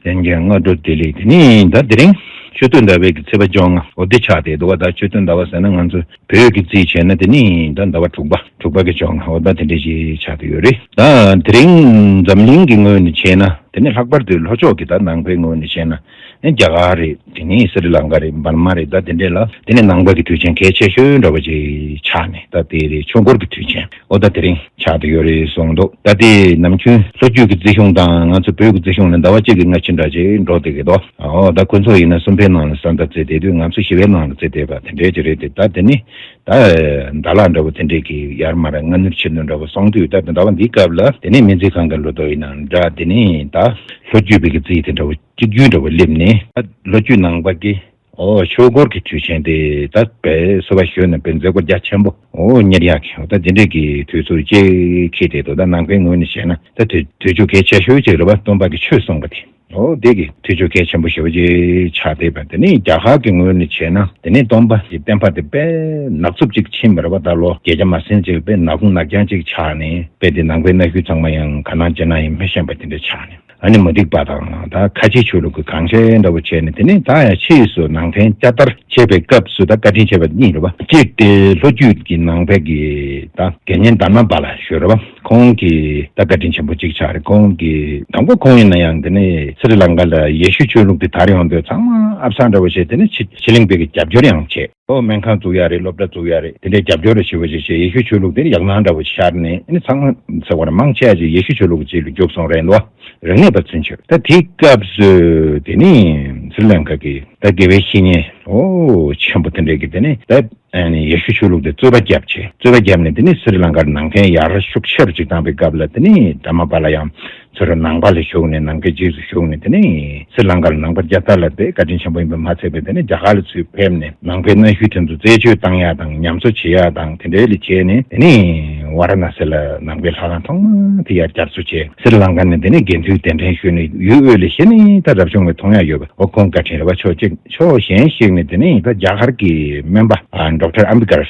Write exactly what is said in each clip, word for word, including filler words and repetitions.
ལྷན་རྒྱས་སྔ་དྲོ་བདེ་ལེགས། དེ་ནས་ད་དེ་རིང་ཆོས་སྟོན་ཟླ་བའི་གི་ཚེས་པ་བཅོ་ལྔ་འོ་དེ་ཆགས་བསྡད་འདུག་བ། ད་ཆོས་སྟོན་ཟླ་བ་ཟེར་ན་ང་ཚོ་བོད་ཀྱི་རྩིས་བྱས་ན་དེ་ནི་ད་ཟླ་བ་དྲུག་པ་དྲུག་པ་གི་བཅོ་ལྔ་འོ་ད་དེ་འདྲ་ཞིག་ཆགས་བསྡད་ཡོད་རེད། ད་དེ་རིང་འཛམ་གླིང་གི་ངོས་ནས་བྱས་ན་དེ་ནི་ལྷག་པར་དུ་ལྷོ་ཕྱོགས་ཀྱི་ད་ནང་པའི་ངོས་ནས་བྱས་ན། ཨེ་རྒྱ་གར་རེད། དེ་ནས་སི་རི་ལང་ཀ་རེད། འབར་མ་རེད། ད་དེ་འདྲས་ལ་དེ་ནས་ནང་པ་གི་དུས་ཆེན་གལ་ཆེ་ཤོས་འདྲ་བོ་ཅིག་ཆགས་ནས་ད་དེ་རེད། ཆོས་འཁོར་གྱི་དུས་ཆེན་འོ་ད་དེ་རིང་ཆགས་བསྡད་ཡོད་རེད་གསུངས་འདུག་ད་དེ་ནམ་རྒྱུན་ལྷོ་རྒྱུད་ཀྱི་རྩིས་གཞུང་དང་ང་ཚོ་བོད་ཀྱི་རྩིས་གཞུང་ནི་ཟླ་བ་གཅིག་གི་སྔ་ཕྱི་འདྲ་ཅིག་འགྲོ་བསྡད་ཀྱི་འདུག་འོ་ད་ཁོ་ཚོ་ཡིན་ན་གསུམ་པའི་ནང་ལ་ས་མཐའ་བརྩིས་བསྡད་དུས་ང་ཚོ་བཞི་པའི་ནང་ལ་བརྩིས་བསྡད་པ་དེ་འདྲས་ཅིག་རེད་དེ། ད་དེ་ནི་ད་ཟླ་ལྷག་འདྲ་བོ་དེ་འདྲས་ཀྱི་ཡར་མར་སྔ་སྣུར་ཕྱི་སྣུར་འདྲ་བོ་སོང་དུས་ད་ཟླ་བ་འདིའི་སྐབས་ལ་དེ་ནས་སྨན་རྩིས་ཁང་གི་ལོ་ཐོ་ཡིན་ན་འདྲ་དེ་ནས་ད་ལྷོ་རྒྱུད་པའི་གི་རྩིས་དེ་འདྲ་བོ། གཅིག་གྱུར་འདྲ་བོ་སླེབས་ནས་ད་ལོ་རྒྱུས་ནང་པ་གི་ཨོ་ཆོས་འཁོར་གྱི་དུས་ཆེན་དེ་ད་བས་སོ་པ་ཞོལ་ནས་བས་མཛད་སྒོ་རྒྱ་ཆེན་པོ་ཨོ་གཉེར་ཡག་གི་ད་དེ་འདྲས་ཀྱི་དུས་ཚོད་ཅིག་འཁེལ་བསྡད་འདུག་ད་ནང་པའི་ངོས་ནས་བཤད་ན་ད་དུས་དུས་ཚོད་གལ་ཆེ་ཤོས་ཅིག་རེད་པ། སྟོན་པ་གི་ཆོས་གསུངས་པ་དེ་ཨོ་དེ་གི་དུས་ཚོད་གལ་ཆེན་པོ་ཞེ་པོ་ཅིག་ཆགས་བསྡད་པ། དེ་ནས་རྒྱ་གར་གྱི་ངོས་ནས་བྱས་ན་དེ་ནས་སྟོན་པ་གི་བསྟན་པ་དེ་དཔེ་ནག་རྩུབ་ཅིག་ཕྱིན་པ་རེད་པ། ད་ལོ་བརྒྱད་བརྒྱ་མ་ཟིན་ཅིག་དཔེ་ནག་ཁུང་ནག་རྐྱང་ཅིག་ཆགས་ནས་དཔེ་དེ་ནང་པའི་གནའ་ཤུལ་ཚང་མ་ཡང་ག་ནང་ཅི་ནང་ཡང་མི་ཤེས་པ་དེ་འདྲ་ཆགས་ནས། ཨ་ནི་མ་འགྲིག་པ་དང་ད་ཁ་ཆེ་ཆོས་ལུགས་ཀྱི་གང་བྱས་འདྲ་བོ་བྱས་ནས་དེ་ནས་ད་ཡང་ཕྱིས་སུ་ནང་བསྟན་བསྐྱར་དར་བྱེད་པའི་སྐབས་སུ་ད་བཀའ་དྲིན་ཆེ་བ་གཉིས་རེད་པ། གཅིག་དེ་ལྷོ་རྒྱུད་ཀྱི་ནང་པའི་གི་ད་དགེ་བསྙེན་དྷརྨ་པཱ་ལ་ཞུ་རེད་པ། ཁོང་གི་ད་བཀའ་དྲིན་ཆེན་པོ་གཅིག་ཆགས་རེད། ཁོང་གི་དང་པོ་ཁོང་ཡིན་ན་ཡང་དེ་ནས་སི་རི་ལང་ཀ་ལ་ཡེ་ཤུ་ཆོས་ལུགས་དེ་དར་ཡོང་དུས་ཚང་མ་ཨབ་སང་འདྲ་བོ་བྱས་དེ་ནས་ཕྱི་ཕྱི་གླིང་པའི་གི་རྒྱབ་སྐྱོར་ཡང་བྱས། ཨོ་སྨན་ཁང་བཙུགས་ཡ་རེད། སློབ་གྲྭ་བཙུགས་ཡ་རེད། དེ་འདྲའི་རྒྱབ་སྐྱོར་རེ་ཞུ་བ་ཞིག་བྱས། ཡེ་ཤུ་ཆོས་ལུགས་དེ་ནི་ཡག་སྣང་འདྲ་བོ་ཤར་ནས་ཨ་ནི་ཚང་མ་ཚེ་བར་མང་ཆེ་བ་ཅིག་ཡེ་ཤུ་ཆོས་ལུགས་ཅིག་ལ་རྒྱུགས་སོང་རེད་འདུག་རིག་གནས་པ་ཚུན་ཆོད། ད་དེའི་སྐབས་སུ་དེ་ནི་སི་རི་ལང་ཀ་གི་ད་དགེ་བའི་བཤེས་གཉེན་ཨོ་ཆེན་པོ་དེ་འདྲས་ཀྱི་དེ་ནི་ད་ཨ་ནི་ཡེ་ཤུ་ཆོས་ལུགས་དེ་རྩོད་པ་བརྒྱབ་བྱས། རྩོད་པ་བརྒྱབ་ནས་དེ་ནི་སི་རི་ལང་ཀར་ནང་བསྟན་ཡར་ཤུགས་ཆེ་རུ་ཅིག་བཏང་བའི་སྐབས་ལ་དེ་ནི་དྷརྨ་པཱ་ལ་ཡང་ཚུར་ནང་པ་ལ་ཞུགས་ནས་ནང་པའི་རྗེས་སུ་ཞུགས་ནས་དེ་ནས་སི་རི་ལང་ཀ་ལ་ནང་པ་རྒྱལ་དར་ལ་དཔེ་བཀའ་དྲིན་ཆེན་པོ་ཡིན་པ་མ་ཚད་པའི་དེ་ནས་རྒྱ་གར་ལ་ཚུར་ཕེབས་ནས་ནང་པའི་གནའ་ཤུལ་དེ་ཚོ་རྩད་གཅོད་བཏང་ཡ་དང་ཉམས་གསོ་བྱེད་ཡ་དང་དེ་འདྲའི་ལ་བྱས་ནས་དེ་ནས་ཝཱ་ར་ཎ་སི་ལ་ནང་པའི་ལྷ་ཁང་ཐོག་མ་དེ་ཡར་བསྐྱར་གསོ་བྱས། སི་རི་ལང་ཀ་ནས་དེ་ནས་དགེ་འདུན་གདན་འདྲེན་ཞུས་ནས་ཡུལ་དབུས་ལ་གཞི་ནས་ད་རབ་བྱུང་བའི་མཐོང་ཡ་ཡོད་པ་འོ་ཁོང་བཀའ་དྲིན་རེད་པ། ཕྱོགས་གཅིག་ཕྱོགས་གཞན་ཞིག་ནས་དེ་ནས་ད་རྒྱ་གར་གྱི་སྨན་པ་ཌོག་ཊར་ཨམ་བི་ཀར་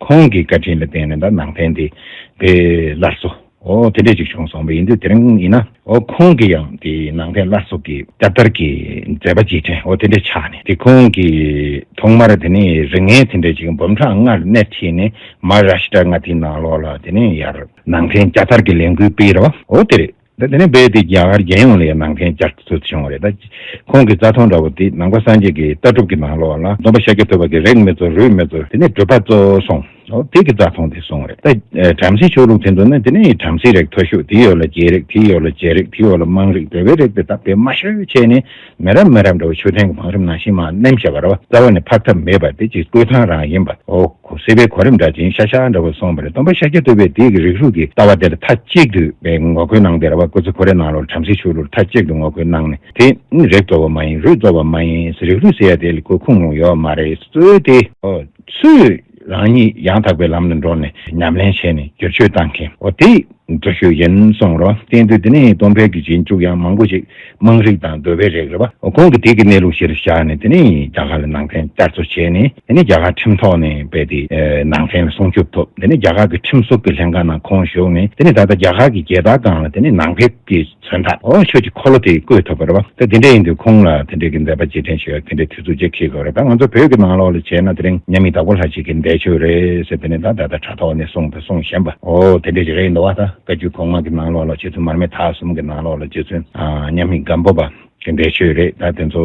ཁོང་གི་བཀའ་དྲིན་ལ་བརྟེན་ནས་ད་ནང་བསྟན་དེ་དཔེ་སླར་གསོ་ཨོ་དེ་འདྲས་ཅིག་བྱུང་སོང་བ་ཡིན་དུས་དེ་རིང་ཡིན་ན་ཨོ་ཁོང་གིས་ཡང་དེ་ནང་བསྟན་སླར་གསོ་གི་བསྐྱར་དར་གྱི་མཛད་པ་རྗེས་དྲན་ཨོ་དེ་འདྲས་ཆགས་ནས་དེ་ཁོང་གིས་ཐོག་མར་དེ་ནས་རིག་གནས་དེ་འདྲས་ཅིག་འབུམ་ཕྲག་ལྔར་སྣེ་ཁྲིད་ནས་མ་ཧཱ་རཱ་ཤི་ཏྲ་མངའ་སྡེའི་ནང་ལོགས་ལ་དེ་ནས་ཡར་ནང་བསྟན་བསྐྱར་དར་གྱི་ལས་འགུལ་སྤེལ་རོགས་ཨོ་དེ་རེད། ད་དེ་ནས་རྦད་དེ་རྒྱ་གར་རྒྱལ་ཡོངས་ལ་ཡང་ནང་བསྟན་བསྐྱར་གསོ་བྱུང་བ་རེད། ད་ཁོང་གི་རྩ་ཐང་འདྲ་བོ་དེ་ནང་པ་སངས་རྒྱས་ཀྱི་ལྟ་གྲུབ་ཀྱི་ནང་ལོགས་ལ་སྟོན་པ་ཤཱཀྱ་ཐུབ་པ་གིས་རིགས་མི་གཙོ་རུས་མི་གཙོ་དེ་ནས་སྒྲུབ་པ་གཙོ་བོ་སོང་། ཨོ་དེ་གི་རྩ་ཐང་དེ་སོང་བ་རེད། ད་བྲམ་ཟེ་ཆོས་ལུགས་དེ་ཚོ་ནི་དེ་ནས་བྲམ་ཟེའི་རིགས་མཐོ་ཤོས་དེའི་འོག་ལ་རྒྱལ་རིགས་དེའི་འོག་ལ་རྗེ་རིགས་དེའི་འོག་ལ་དམངས་རིགས་དེ་བའི་རིགས་དེ་ད་དཔེ་མ་ཤོད་བྱས་ནས་མི་རབས་མི་རབས་འདྲ་བོ་ཆོས་ལྡན་གྱི་བང་རིམ་ནང་བཞིན་མར་གནོན་བཞག་པ་རེད་བ། རྩ་བ་ནས་འཕར་ཐབས་མེད་པ་དེ་ཅིག་བསྐོས་ཐང་རང་ཡིན་པ་ཨོ། ཁོ་སྲིད་པའི་གོ་རིམ་འདྲ་ཅིག་ཤ་ཤ་འདྲ་བོ་སོང་བ་རེད། སྟོན་པ་ཤཱཀྱ་ཐུབ་པས་དེའི་གི་རིགས་རུས་ཀྱི་ལྟ་བ་དེ་ལ་མཐའ་གཅིག་ཏུ་བའི་ངོ་རྒོལ་གནང་སྟེ་རེད་བ། སྐུ་ཚེ་ཁོ་རའི་ནང་ལོགས་བྲམ་ཟེ་ཆོས་ལུགས་མཐའ་གཅིག་ཏུ་ངོ་རྒོལ་གནང་ནས་དེ་རིགས་གཙོ་བོ་མ་ཡིན་རུས་གཙོ་བོ་མ་ཡིན་རིགས་རུས་ཟེར་ཡ་དེ་ལ་ཁོ་ཁུངས་ལུང་ཡོད་མ་རེད། གཙོས་དེ་ཨོ་ཚུར་རང་ཉིད་ཡང་དག་པའི་ལམ་ལ་འགྲོ་ནས་ཉམས་ལེན་བྱས་ནས་བསྒྱུར་བཅོས་བཏང་མཁན་ཨོ་དེ་འགྲོ་ཤོས་ཡིན་གསུངས་རོགས། བསྟན་དུས་དེ་ནས་སྟོན་པའི་གི་རྗེས་འཇུག་ཡང་མང་པོ་ཞིག་དམངས་རིགས་དང་གདོལ་པའི་རིགས་རེད་བ། ཁོང་གིས་དེ་གི་གནས་ལུགས་གཞིར་བཞག་ནས་དེ་ནས་རྒྱ་གར་ལ་ནང་བསྟན་བསྐྱར་གསོ་བྱས་ནས་དེ་ནས་རྒྱ་གར་ཁྲིམས་ཐོག་ནས་རྦད་དེ་ནང་བསྟན་ལ་སྲུང་སྐྱོབ་ཐོབ། དེ་ནས་རྒྱ་གར་གྱི་ཁྲིམས་བཟོ་གི་ལྷན་ཁང་ནང་ཁོང་ཞུགས་ནས་དེ་ནས་ད་ལྟ་རྒྱ་གར་གྱི་རྒྱལ་དར་སྒང་ལ་དེ་ནས་ནང་པའི་གི་མཚོན་རྟགས་ཨོ་ཆོས་ཀྱི་འཁོར་ལོ་དེ་བཀོད་ཐུབ་པ་རེད་བ། ད་དེ་འདྲ་ཡིན་དུས་ཁོང་ལ་དེ་འདྲའི་གི་མཛད་པ་རྗེས་དྲན་ཞུ་ཡ་དེ་འདྲའི་དུས་ཚོད་ཅིག་འཁེལ་དགོས་རེད། ད་ང་ཚོ་བོད་ཀྱི་ནང་ལོགས་ལ་བྱས་ན་དེ་རིང་མཉམ་མེད་དྭགས་པོ་ལྷ་རྗེ་གི་འདས་མཆོད་རེད་ཟེར་དེ་ནས་ད་ད་ལྟ་དྲ་ཐོག་ནས་གསུངས་པ་གསུངས་བཞིན་པ་ཨོ་དེ་འདྲ་ཅིག་རེད་འདུག་བ། ད་བཀའ་བརྒྱུད་གོང་མ་གི་ནང་ལོགས་ལ་རྗེ་བཙུན་མར་མེ་མཐའ་གསུམ་གྱི་ནང་ལོགས་ལ་རྗེ་བཙུན་མཉམ་མེད་སྒམ་པོ་པ་གི་འདས་མཆོད་རེད། ད་དེ་ཚོ་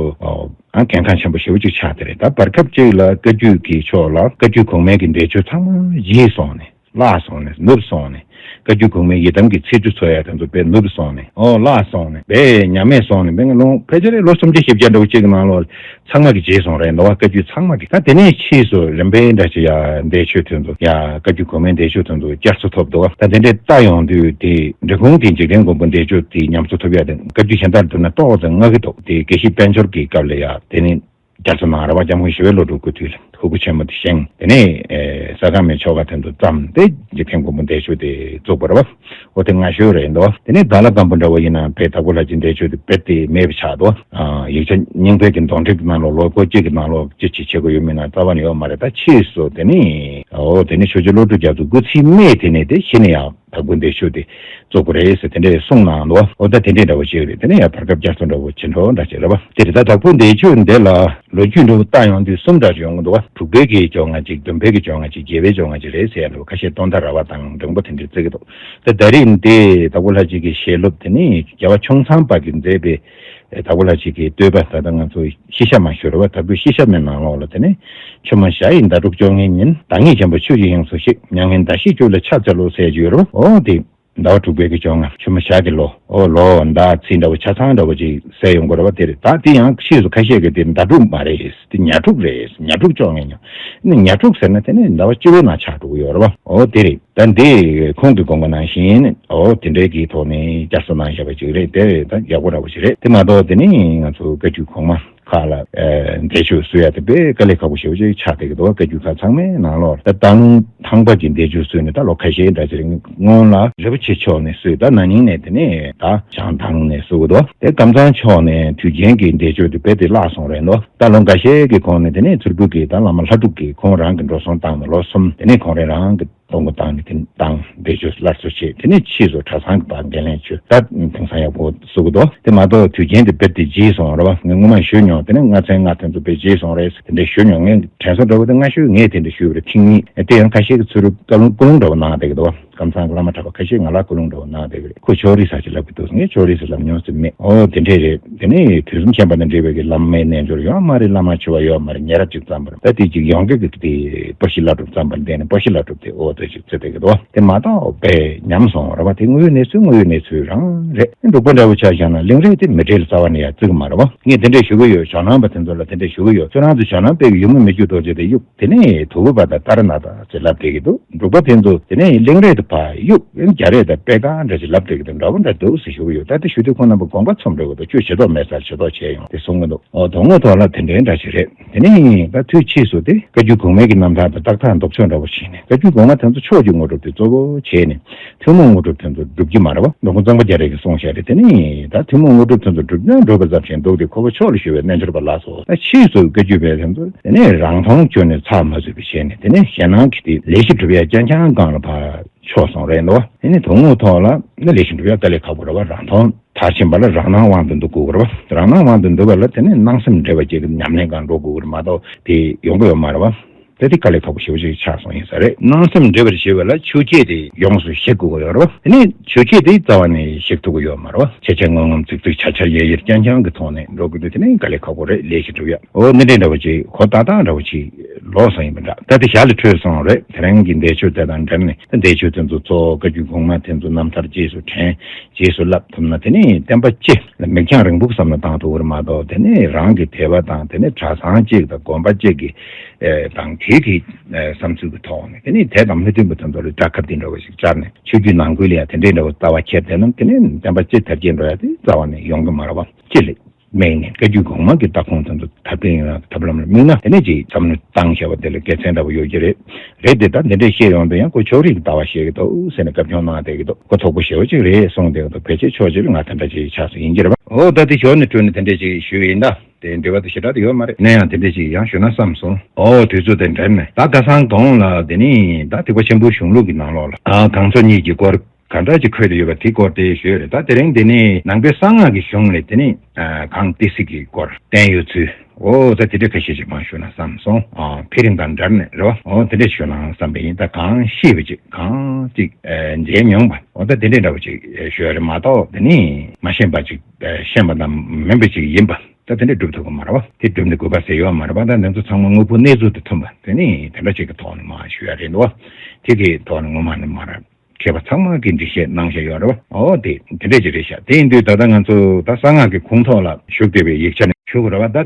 ཨ་གལ་འགངས་ཆེན་པོ་ཞེ་པོ་ཅིག་ཆགས་བསྡད་རེད། ད་བར་སྐབས་ཅིག་ལ་བཀའ་བརྒྱུད་ཀྱི་ཕྱོགས་ལ་བཀའ་བརྒྱུད་གོང་མའི་གི་འདས་མཆོད་ཚང་མ་ཡལ་སོང་ནས་བརླག་སོང་ནས་ནུབ་སོང་ནས་བཀའ་བརྒྱུད་གོང་མའི་ཡི་དམ་གྱི་ཚིག་འབྲུ་ཚོ་ཡ་དེ་ཚོ་དཔེ་ནུབ་སོང་ནས་ཨོ་བརླག་སོང་ནས་དཔེ་ཉམས་དམས་སོང་ནས་དཔེ་ལོ་ཕལ་ཆེར་ལོ་སུམ་བརྒྱ་བཞི་བརྒྱ་འདྲ་བོ་ཅིག་གི་ནང་ལོགས་ཚང་མ་གི་བརྗེད་སོང་རེད་འདུག་བ། བཀའ་བརྒྱུད་ཚང་མ་གི་ད་དེ་ནས་ཕྱིས་སུ་རིམ་པས་འདྲ་ཅིག་ཡ་འདས་མཆོད་དེ་ཚོ་ཡ་བཀའ་བརྒྱུད་གོང་མའི་འདས་མཆོད་དེ་ཚོ་བསྐྱར་གསོ་ཐོབ་འདུག་བ། ད་དེ་འདྲའི་ལྟ་ཡོང་དུས་དེ་འབྲི་གུང་དེ་འཇིག་རྟེན་མགོན་པོ་འདས་མཆོད་དེ་ཉམས་གསོ་ཐོབ་ཡ་དེ་བཀའ་བརྒྱུད་གཞན་དག་བསྡུར་ན་ཏོག་ཙམ་སྔ་གི་འདུག་དེ་དགེ་བཤེས་དཔལ་འབྱོར་གྱི་སྐབས་ལ་ཡ་དེ་ནི་བསྐྱར་གསོ་གནང་ར་བ་སྐྱབས་མགོན་ཞི་བའི་བློ་གྲོས་སྐུ་དུས་ལ། ཕྲུ་གུ་ཆེན་མོ་དེ་བཞེངས། དེ་ནས་ཨེ་ས་ཁང་མའི་ཆོ་ག་དེ་ཚོ་བརྩམས་ཏེ་འཇིག་རྟེན་མགོན་པོ་འདས་མཆོད་དེ་བཙུགས་པ་རེད་བ། འོ་དེ་སྔ་ཤོས་རེད་འདུག་དེ་ནས་དྭགས་ལྷ་སྒམ་པོ་འདྲ་བོ་ཡིན་ན་དཔེ་དྭགས་པོ་ལྷ་རྗེ་འདས་མཆོད་དེ་རྦད་དེ་མེད་པ་ཆགས་འདུག་ཡིག་ཆ་རྙིང་པའི་གི་འདོན་ཁྲིད་ཀྱི་ནང་ལོགས་ལོ་སྐོར་གཅིག་གི་ནང་ལོགས་ཅི་ཅི་བྱེད་དགོས་ཡོད་མིན་ན་རྩ་བ་ནས་ཡོད་མ་རེད། ད་ཕྱིས་སུ་དེ་ནས་འོ་དེ་ནས་ཆོས་རྗེ་བློ་གྲོས་རྒྱ་མཚོ་སྐུ་ཚེའི་སྨད་དེ་ནས་དེ་གཞི་ནས་ཡང་དྭགས་པོ་འདས་མཆོད་དེ་བཙུགས་པ་རེད་ཟེར་དེ་འདྲས་གསུངས་གནང་འདུག་འོ་ད་དེ་འདྲས་འདྲ་བོ་ཅིག་རེད། དེ་ནས་ཡང་བར་སྐབས་བསྐྱར་གསོ་འདྲ་བོ་བྱེད་འགྲོ་འདྲ་བྱེད་རེད་བ། དེ་རེད། ད་དྭགས་པོ་འདས་མཆོད་འདི་ལ་ལོ་རྒྱུས་འདྲ་བོ་བལྟ་ཡོང་དུས་གསུམ་འདྲ་ཞིག་ཡོང་གི་འདུག་བ། དྲུག་པའི་གི་བཅོ་ལྔ་གཅིག་བདུན་པའི་གི་བཅོ་ལྔ་གཅིག་བརྒྱད་པའི་བཅོ་ལྔ་གཅིག་རེད་ཟེར་ཡ་འདྲ་བོ་ཁ་ཤས་དོན་དག་ར་བ་དང་འབྲིང་པོ་དེ་འདྲས་བརྩི་གི་འདུག་ད་ད་རེས་འདི་དྭགས་པོ་ལྷ་རྗེ་གི་ཞལ་སློབ་དེ་ནི་རྒྱལ་བ་ཆུང་ཚང་པ་གིས་མཛད་པའི་དྭགས་པོ་ལྷ་རྗེ་གི་བསྟོད་པ། ད་ལྟ་ང་ཚོ་ཤེས་བྱ་མ་ཞུ་རེད་བ། དྭགས་པོའི་ཤེས་བྱ་མའི་ནང་ལོགས་ལ་དེ་ནི་ཆུ་མོ་བྱ་ཡི་ཟླ་དྲུག་བཅོ་ལྔའི་ཉིན། བདག་ཉིད་ཆེན་པོ་ཆོས་ཀྱི་དབྱིངས་སུ་གཤེགས། མྱ་ངན་འདའ་ཞིང་སྐྱོབ་ལ་ཕྱག་འཚལ་ལོ་ཟེར་གྱི་ཡོད་རེད་བ། འོ་དེ་ཟླ་བ་དྲུག་པའི་གི་བཅོ་ལྔ་ཆུ་མོ་བྱ་གི་ལོ། འོ་ལོ་ཟླ་ཚེས་འདྲ་བོ་ཆ་ཚང་འདྲ་བོ་ཅིག་གསལ་ཡོང་གི་རེད་བ། དེ་རེད། ད་དེ་ཡང་ཕྱིས་སུ་ཁ་ཤས་ཀྱིས་དེ་ཟླ་དྲུག་མ་རེད། དེ་ཉ་དྲུག་རེད། ཉ་དྲུག་བཅོ་ལྔའི་ཉིན། ཨ་ནི་ཉ་དྲུག་ཟེར་ན་དེ་ནི་ཟླ་བ་བཅུ་པའི་ནང་ཆགས་འགྲོ་གི་ཡོད་རེད་བ། འོ་དེ་རེད། ད་འདི་ཁོང་གི་དགོངས་པ་ནང་བཞིན་འོ་དེ་འདྲའི་གི་ཐོག་ནས་བསྐྱར་གསོ་གནང་བཞག་པ་ཅིག་རེད། དེ་རེད། ད་ཡག་པོ་འདྲ་བོ་ཞིག་རེད། དེ་མ་གཏོགས་དེ་ནི་ང་ཚོ་བཀའ་བརྒྱུད་གོང་མ་ཁག་ལ་ཨ་འདས་མཆོད་གསོལ་ཡ་དེ་དཔེ་དཀའ་ལས་ཁག་པོ་ཞེ་པོ་ཅིག་ཆགས་བསྡད་ཀྱི་འདུག་བཀའ་བརྒྱུད་ཁག་ཚང་མའི་ནང་ལོགས་ད་སྟག་ལུང་ཐང་པ་གི་འདས་མཆོད་གསོལ་ནས་ད་ལོ་ཁ་ཤས་འདྲ་ཅིག་སྔོན་ལ་རིན་པོ་ཆེ་མཆོག་ནས་གསོལ། ད་ན་ནིང་ནས་དེ་ནས་ད་བྱང་ཐང་ནས་གསོལ་གྱི་འདུག་དེ་ཀམ་ཚང་མཆོག་ནས་དུས་རྒྱུན་གྱི་འདས་མཆོད་དེ་དཔེ་དེ་བརླག་སོང་རེད་འདུག་ད་ལོ་འགའ་ཤས་ཀྱི་གོང་ནས་དེ་ནས་ཚུར་འབུད་ཀྱི་ད་བླ་མ་ལྷ་དྲུག་གིས་ཁོང་རང་གི་འགྲོ་སོང་བཏང་ནས་ལོ་གསུམ། དེ་ནས་ཁོང་རང་རང་གི་གཏོང་སྒོ་བཏང་ནས་དེ་བཏང་འདས་མཆོད་སླར་གསོ་བྱས། དེ་ནས་ཕྱིས་སུ་གྲྭ་ཚང་གི་བར་འགན་ལེན་བྱོས། ད་དེང་སང་ཡག་པོ་བཟོ་གི་འདུག་དེ་མ་གཏོགས་དུས་རྒྱུན་དེ་དཔེ་དེ་རྗེས་སོང་རེད་བ། ངས་སྔོན་མ་ཞུས་མྱོང་། དེ་ནས་ལྔ་ཚན་ལྔ་ཐེངས་ཚོ་དཔེ་རྗེས་སོང་རེད། དེ་འདྲ་ཞུས་མྱོང་། ངས་དྲན་གསོ་འདྲ་བོ་དེ་སྔ་ཤོས་ངས་དེ་འདྲ་ཞུས་པ་རེད། ཐེངས་གཉིས་དེ་ཡང་ཁ་ཤས་ཀྱིས་ཚུར་བཀའ་ལུང་ཀུན་སློང་འདྲ་བོ་གནང་བསྡད་ཀྱི་འདུག་བ། ཀམ་ཚང་གི་བླ་མ་གྲྭ་པ་ཁ་ཤས་ང་ལ་ཀུན་སློང་འདྲ་བོ་གནང་བསྡད་ཀྱི་རེད། ཁོ་ཕྱོགས་རིས་ས་ཅིག་ལབ་ཀྱི་འདུག་ངས་ཕྱོགས་རིས་ས་ལབ་མྱོང་ཟེར་མེད། ཨོ་དེ་འདྲས་རེད། དེ་ནས་དུས་གསུམ་མཁྱེན་པ་དང་འབྲེལ་བའི་གི་བླ་མའི་རྣལ་འབྱོར་ཡོད་མ་རེད། བླ་མ་ཆེ་བ་ཡོད་མ་རེད། ཉེ་རབས་ཅིག་བརྩམས་པ་རེད། ད་དེ་ཅིག་ཡོངས་དགེ་གི་དེ་པོ་ཤི་ལ་གྲུབ་བརྩམས་པ་འདས་ནས་པོ་ཤི་ལ་གྲུབ་དེ་ཨོ་དེ་ཅིག་བརྩི་བསྡད་ཀྱི་འདུག་དེ་མ་གཏོགས་དཔེ་ཉམས་སོང་རེད་བ། དེ་དངོས་ཡོད་གནས་ཚུལ་དངོས་ཡོད་གནས་ཚུལ་རང་རེད། འབྲུག་པ་འདྲ་བོ་ཆ་བཞག་ན་གླིང་རས་དེ་མི་གྲལ་རྩ་བ་ནས་ཡར་བརྩི་གི་མ་རེད་བ། ངས་དེ་འདྲས་ཞུ་གི་ཡོད། ཇོ་ནང་པ་དེ་ཚོ་ལ་དེ་འདྲས་ཞུ་གི་ཡོད། ཁྱོད་རང་ཚོ་ཇོ་ནང་པའི་ཡུམ་མི་མི་བསྐྱོད་རྡོ་རྗེ་དེ་གཡུག་དེ་ནས་དུ་བུ་པ་དང་ཏཱ་ར་ནཱ་ཐ་ཟེར་ལབ་བསྡད་ཀྱི་འདུག་འབྲུག་པ་དེ་ཚོ་དེ་ནས་གླིང་རས་དེ་ཕར་གཡུག་རྒྱ་རས་དང་པད་ཁ་འདྲ་ཞིག་ལབ་བསྡད་ཀྱི་འདུག་འདྲ་པོ་འདྲ་འདུག་ཟེར་ཞུ་གི་ཡོད། ད་དེ་ཞུ་དུས་ཁོང་རྣམ་པ་དགོངས་པ་ཚོམ་འགྲོ་གི་འདུག་ཁྱོད་བྱེད་ཐབས་མེད་སར་བྱེད་ཐབས་བྱས་ཡོང་དེ་གསུང་གི་འདུག་འོ་དོན་དངོས་ཐོག་ལ་དེ་འདྲའི་འདྲ་ཞིག་རེད། དེ་ནས་ད་དུས་ཕྱིས་སུ་དེ་བཀའ་བརྒྱུད་གོང་མའི་གི་རྣམ་ཐར་དང་རྟགས་ཐར་ལྡོག་ཕྱོགས་འདྲ་པོ་ཞིག་ནས་བཀའ་བརྒྱུད་གོང་མ་དེ་ཚོ་ཕྱོགས་ཀྱི་དངོས་གྲུབ་དེ་གཙོ་བོ་བྱས་ནས་ཐུན་མོང་དངོས་གྲུབ་དེ་ཚོ་སྒྲུབ་ཀྱི་མ་རེད་བ། ནོར་བུ་གཙང་པ་རྒྱ་རས་ཀྱིས་གསུངས་བཞག་རེད། དེ་ནས་ད་ཐུན་མོང་དངོས་གྲུབ་དེ་ཚོ་སྒྲུབ་ཀྱང་སྒྲུབ་པ་ཙམ་ཞིག་འདུག་སྟེ་ཁོ་བོ་ཕྱོགས་ལ་ཞུགས་པའི་རྣལ་འབྱོར་པ་ལགས་སོ། ད་ཕྱིས་སུ་བཀའ་བརྒྱུད་པའི་དེ་ཚོ་དེ་ནས་རང་མཐོང་བྱོན་ནས་ཚར་མ་ཚུད་པ་བྱས་ནས་དེ་ནས་ཞེད་སྣང་གིས་དེ་ལས་ཀྱི་སྒྲུབ་ཡ་རྐྱང་རྐྱང་སྒང་ལ་ཕར་ཕྱོགས་སོང་རེད་འདུག་བ། དེ་ནས་དོན་དངོས་ཐོག་ལ་ནི་ལས་ཀྱི་སྒྲུབ་ཡ་དཀའ་ལས་ཁག་པོ་རེད་བ། རང་མཐོང་མཐར་ཕྱིན་པ་ལ་རང་སྣང་དབང་དུ་འདུ་དགོས་ཀྱི་རེད་བ། རང་སྣང་དབང་དུ་འདུ་བ་ལ་དེ་ནས་སྣང་སེམས་འབྲེལ་བ་བཅས་ཀྱི་ཉམས་ལེན་སྒང་འགྲོ་དགོས་ཀྱི་རེད་མ་གཏོགས་དེ་ཡོང་གི་ཡོད་མ་རེད་བ། དེ་དེ་དཀའ་ལས་ཁག་པོ་ཞེ་པོ་ཅིག་ཆགས་སོང་ཡིན་ས་རེད། སྣང་སེམས་འབྲེལ་བར་བྱེད་པ་ལ་ཆོས་བརྒྱད་དེ་ཡོངས་སུ་ཞིག་དགོས་ཀྱི་ཡོད་རེད་བ། དེ་ནས་ཆོས་བརྒྱད་དེ་རྩ་བ་ནས་ཞིག་ཐུབ་ཀྱི་ཡོད་མ་རེད་བ། ཆེ་ཆེར་ངོམ་ངོམ་ཙིག་ཙིག་ཆར་ཆར་ཡལ་ཡལ་རྐྱང་རྐྱང་གི་ཐོག་ནས་འགྲོ་དགོས་དུས་དེ་ནས་དཀའ་ལས་ཁག་པོ་རེད། ལས་ཀྱི་སྒྲུབ་ཡ་འོ་ནི་འདྲའི་འདྲ་བོ་ཅིག་གོ་ཏག་ཏག་འདྲ་བོ་ཅིག་ལོག་སོང་ཡིན་པ་འདྲ། ད་དེ་ཞག་ལ་འཕྲོས་སོང་རེད། དེ་རིང་གི་འདས་མཆོད་དེ་དང་འབྲེལ་ནས་ད་འདས་མཆོད་དེ་ཚོ་གཙོ་བོ་བཀའ་བརྒྱུད་གོང་མ་དེ་ཚོ་རྣམ་ཐར་རྗེས་སུ་དྲན། རྗེས་སུ་བསླབ་ཐུབ་ན་དེ་ནི་བསྟན་པ་སྤྱི་ལ་མིག་རྒྱང་རིང་པོ་བསམ་བློ་བཏང་ཐུབ་ཀྱི་རེད་མ་གཏོགས་དེ་ནི་རང་གི་དད་པ་དང་དེ་ནི་གྲྭ་ཚང་གཅིག་དང་དགོན་པ་གཅིག་གི་ཨེ་དང་དེའི་གི་ཨེ་བསམ་ཚུལ་གྱི་ཐོག་ནས་དེ་ནི་དད་དང་མི་མཐུན་པ་དེ་ཚོ་ལ་དགྲ་ཁ་འདི་འདྲ་བ་ཞིག་བཅར་ནས་ཆོས་བརྒྱུད་ནང་ཁུལ་ལ་ཡང་དེ་འདྲའི་འདྲ་བ་ལྟ་བ་འཁྱེར་བསྡད་ན་དེ་ནི་བསྟན་པ་སྤྱི་དར་རྒྱས་འགྲོ་ཡ་དེ་རྩ་བ་ནས་ཡོང་གི་མ་རེད་བ། སྤྱི་ལ་དམིགས་ནས་བཀའ་བརྒྱུད་གོང་མ་གི་ལྟ་ཁུངས་དེ་ཚོ་ཐབས་ལམ་ཐབས་ལམ་ལ་དམིགས་ན་དེ་ནས་ཅིག་བསམ་བློ་བཏང་བྱ་བ་དེ་ལ་དགེ་མཚན་འདྲ་བོ་ཡོད་ཀྱི་རེད། རེད་དེ་ད་འདི་འདྲས་བཤད་ཡོང་དུས་ཡང་ཁོ་ཕྱོགས་རིས་ཀྱི་ལྟ་བ་བཤད་ཀྱི་འདུག་ཟེར་ནས་སྐབས་ཁྱོང་གནང་བསྡད་ཀྱི་འདུག་ཁོ་དོག་པོ་ཞེ་པོ་ཅིག་རེད་གསུངས་བསྡད་ཀྱི་འདུག་ཕལ་ཆེར་ཕྱོགས་གཅིག་ལ་ང་དེ་འདྲ་ཅིག་ཆགས་སུ་ཡིན་གྱི་རེད་པ། འོ་ད་དེ་ཞོར་ནས་བྲོས་ནས་དེ་འདྲས་ཅིག་ཞུས་ཡིན་ད། དེ་འབྲེལ་བ་དེ་ཞེ་དྲག་དེ་ཡོད་མ་རེད། ནས་ཡང་དེ་འདྲས་ཅིག་ཡང་ཞུ་ན་བསམ་སོང་། འོ་དུས་ཚོད་དེ་འགྲིམས་ནས་ད་ཁ་སང་གོང་ལ་དེ་ནི་ད་ཐེག་པ་ཆེན་པོའི་གཞུང་ལུགས་ཀྱི་ནང་ལོགས་ལ་ཨ་གང་ཚོ་གཉིས་ཀྱི་སྐོར། ག་འདྲ་ཅིག་འཁོད་དེ་ཡོད་པ་དེ་སྐོར་དེ་ཞུས་རེད། ད་དེ་རིང་འདི་ནི་ནང་པའི་གསང་སྔགས་ཀྱི་གཞུང་ལས་དེ་ནི་གང་ཏི་སི་གི་སྐོར་བསྟན་ཡོད་ཚུལ། འོ་ད་དེ་འདྲ་ཁ་ཤས་ཅིག་མར་ཞུ་ན་བསམ་སོང་། ཨ་འཕེལ་རིམ་དང་འབྲེལ་ནས་རེད་བ། འོ་དེ་འདྲ་ཞུ་ན་བསམ་པ་ཡིན། ད་གང་ཤེས་པ་ཅིག་གང་ཅིག་མཇལ་མྱོང་པ་འོ་ད་དེ་འདྲ་འདྲ་བོ་ཅིག་ཞུ་ཡ་རེད་མ་གཏོགས་དེ་ནི་མ་ཤེས་པ་ཅིག་ཤེས་པ་དང་མིན་པ་ཅིག་ཡིན་པ་ད་དེ་འདྲ་སྒྲུབ་ཐུབ་ཀྱི་མ་རེད་བ། དེ་སྒྲུབ་ནས་དགོས་པ་ཟེར་ཡོད་མ་རེད་བ། ད་འདི་ཚོ་ཚང་མ་དངོས་པོ་གནས་ཚུལ་དུ་མཐུན་པ་དེ་ནི་དེ་འདྲ་ཅིག་གི་ཐོག་ནས་མར་ཞུ་ཡ་རེད་འདུག་བ། དེ་གི་ཐོག་ནས་ངོ་མ་ནས་མར། མཁས་པ་ཚང་མ་གིས་འགྲེལ་བཤད་གནང་བཞག་ཡོད་རེད་བ། འོ་དེ་དེ་འདྲས་ཅིག་རེད་ཤག་དེ་ཡིན་དུས་ད་ལྟ་ང་ཚོ་ད་གསང་སྔགས་ཀྱི་ཁུངས་ཐོག་ལ་བཞུགས་བསྡད་པའི་ཡིག་ཆ་ནས་ཞུ་དགོས་རེད་བ། ད་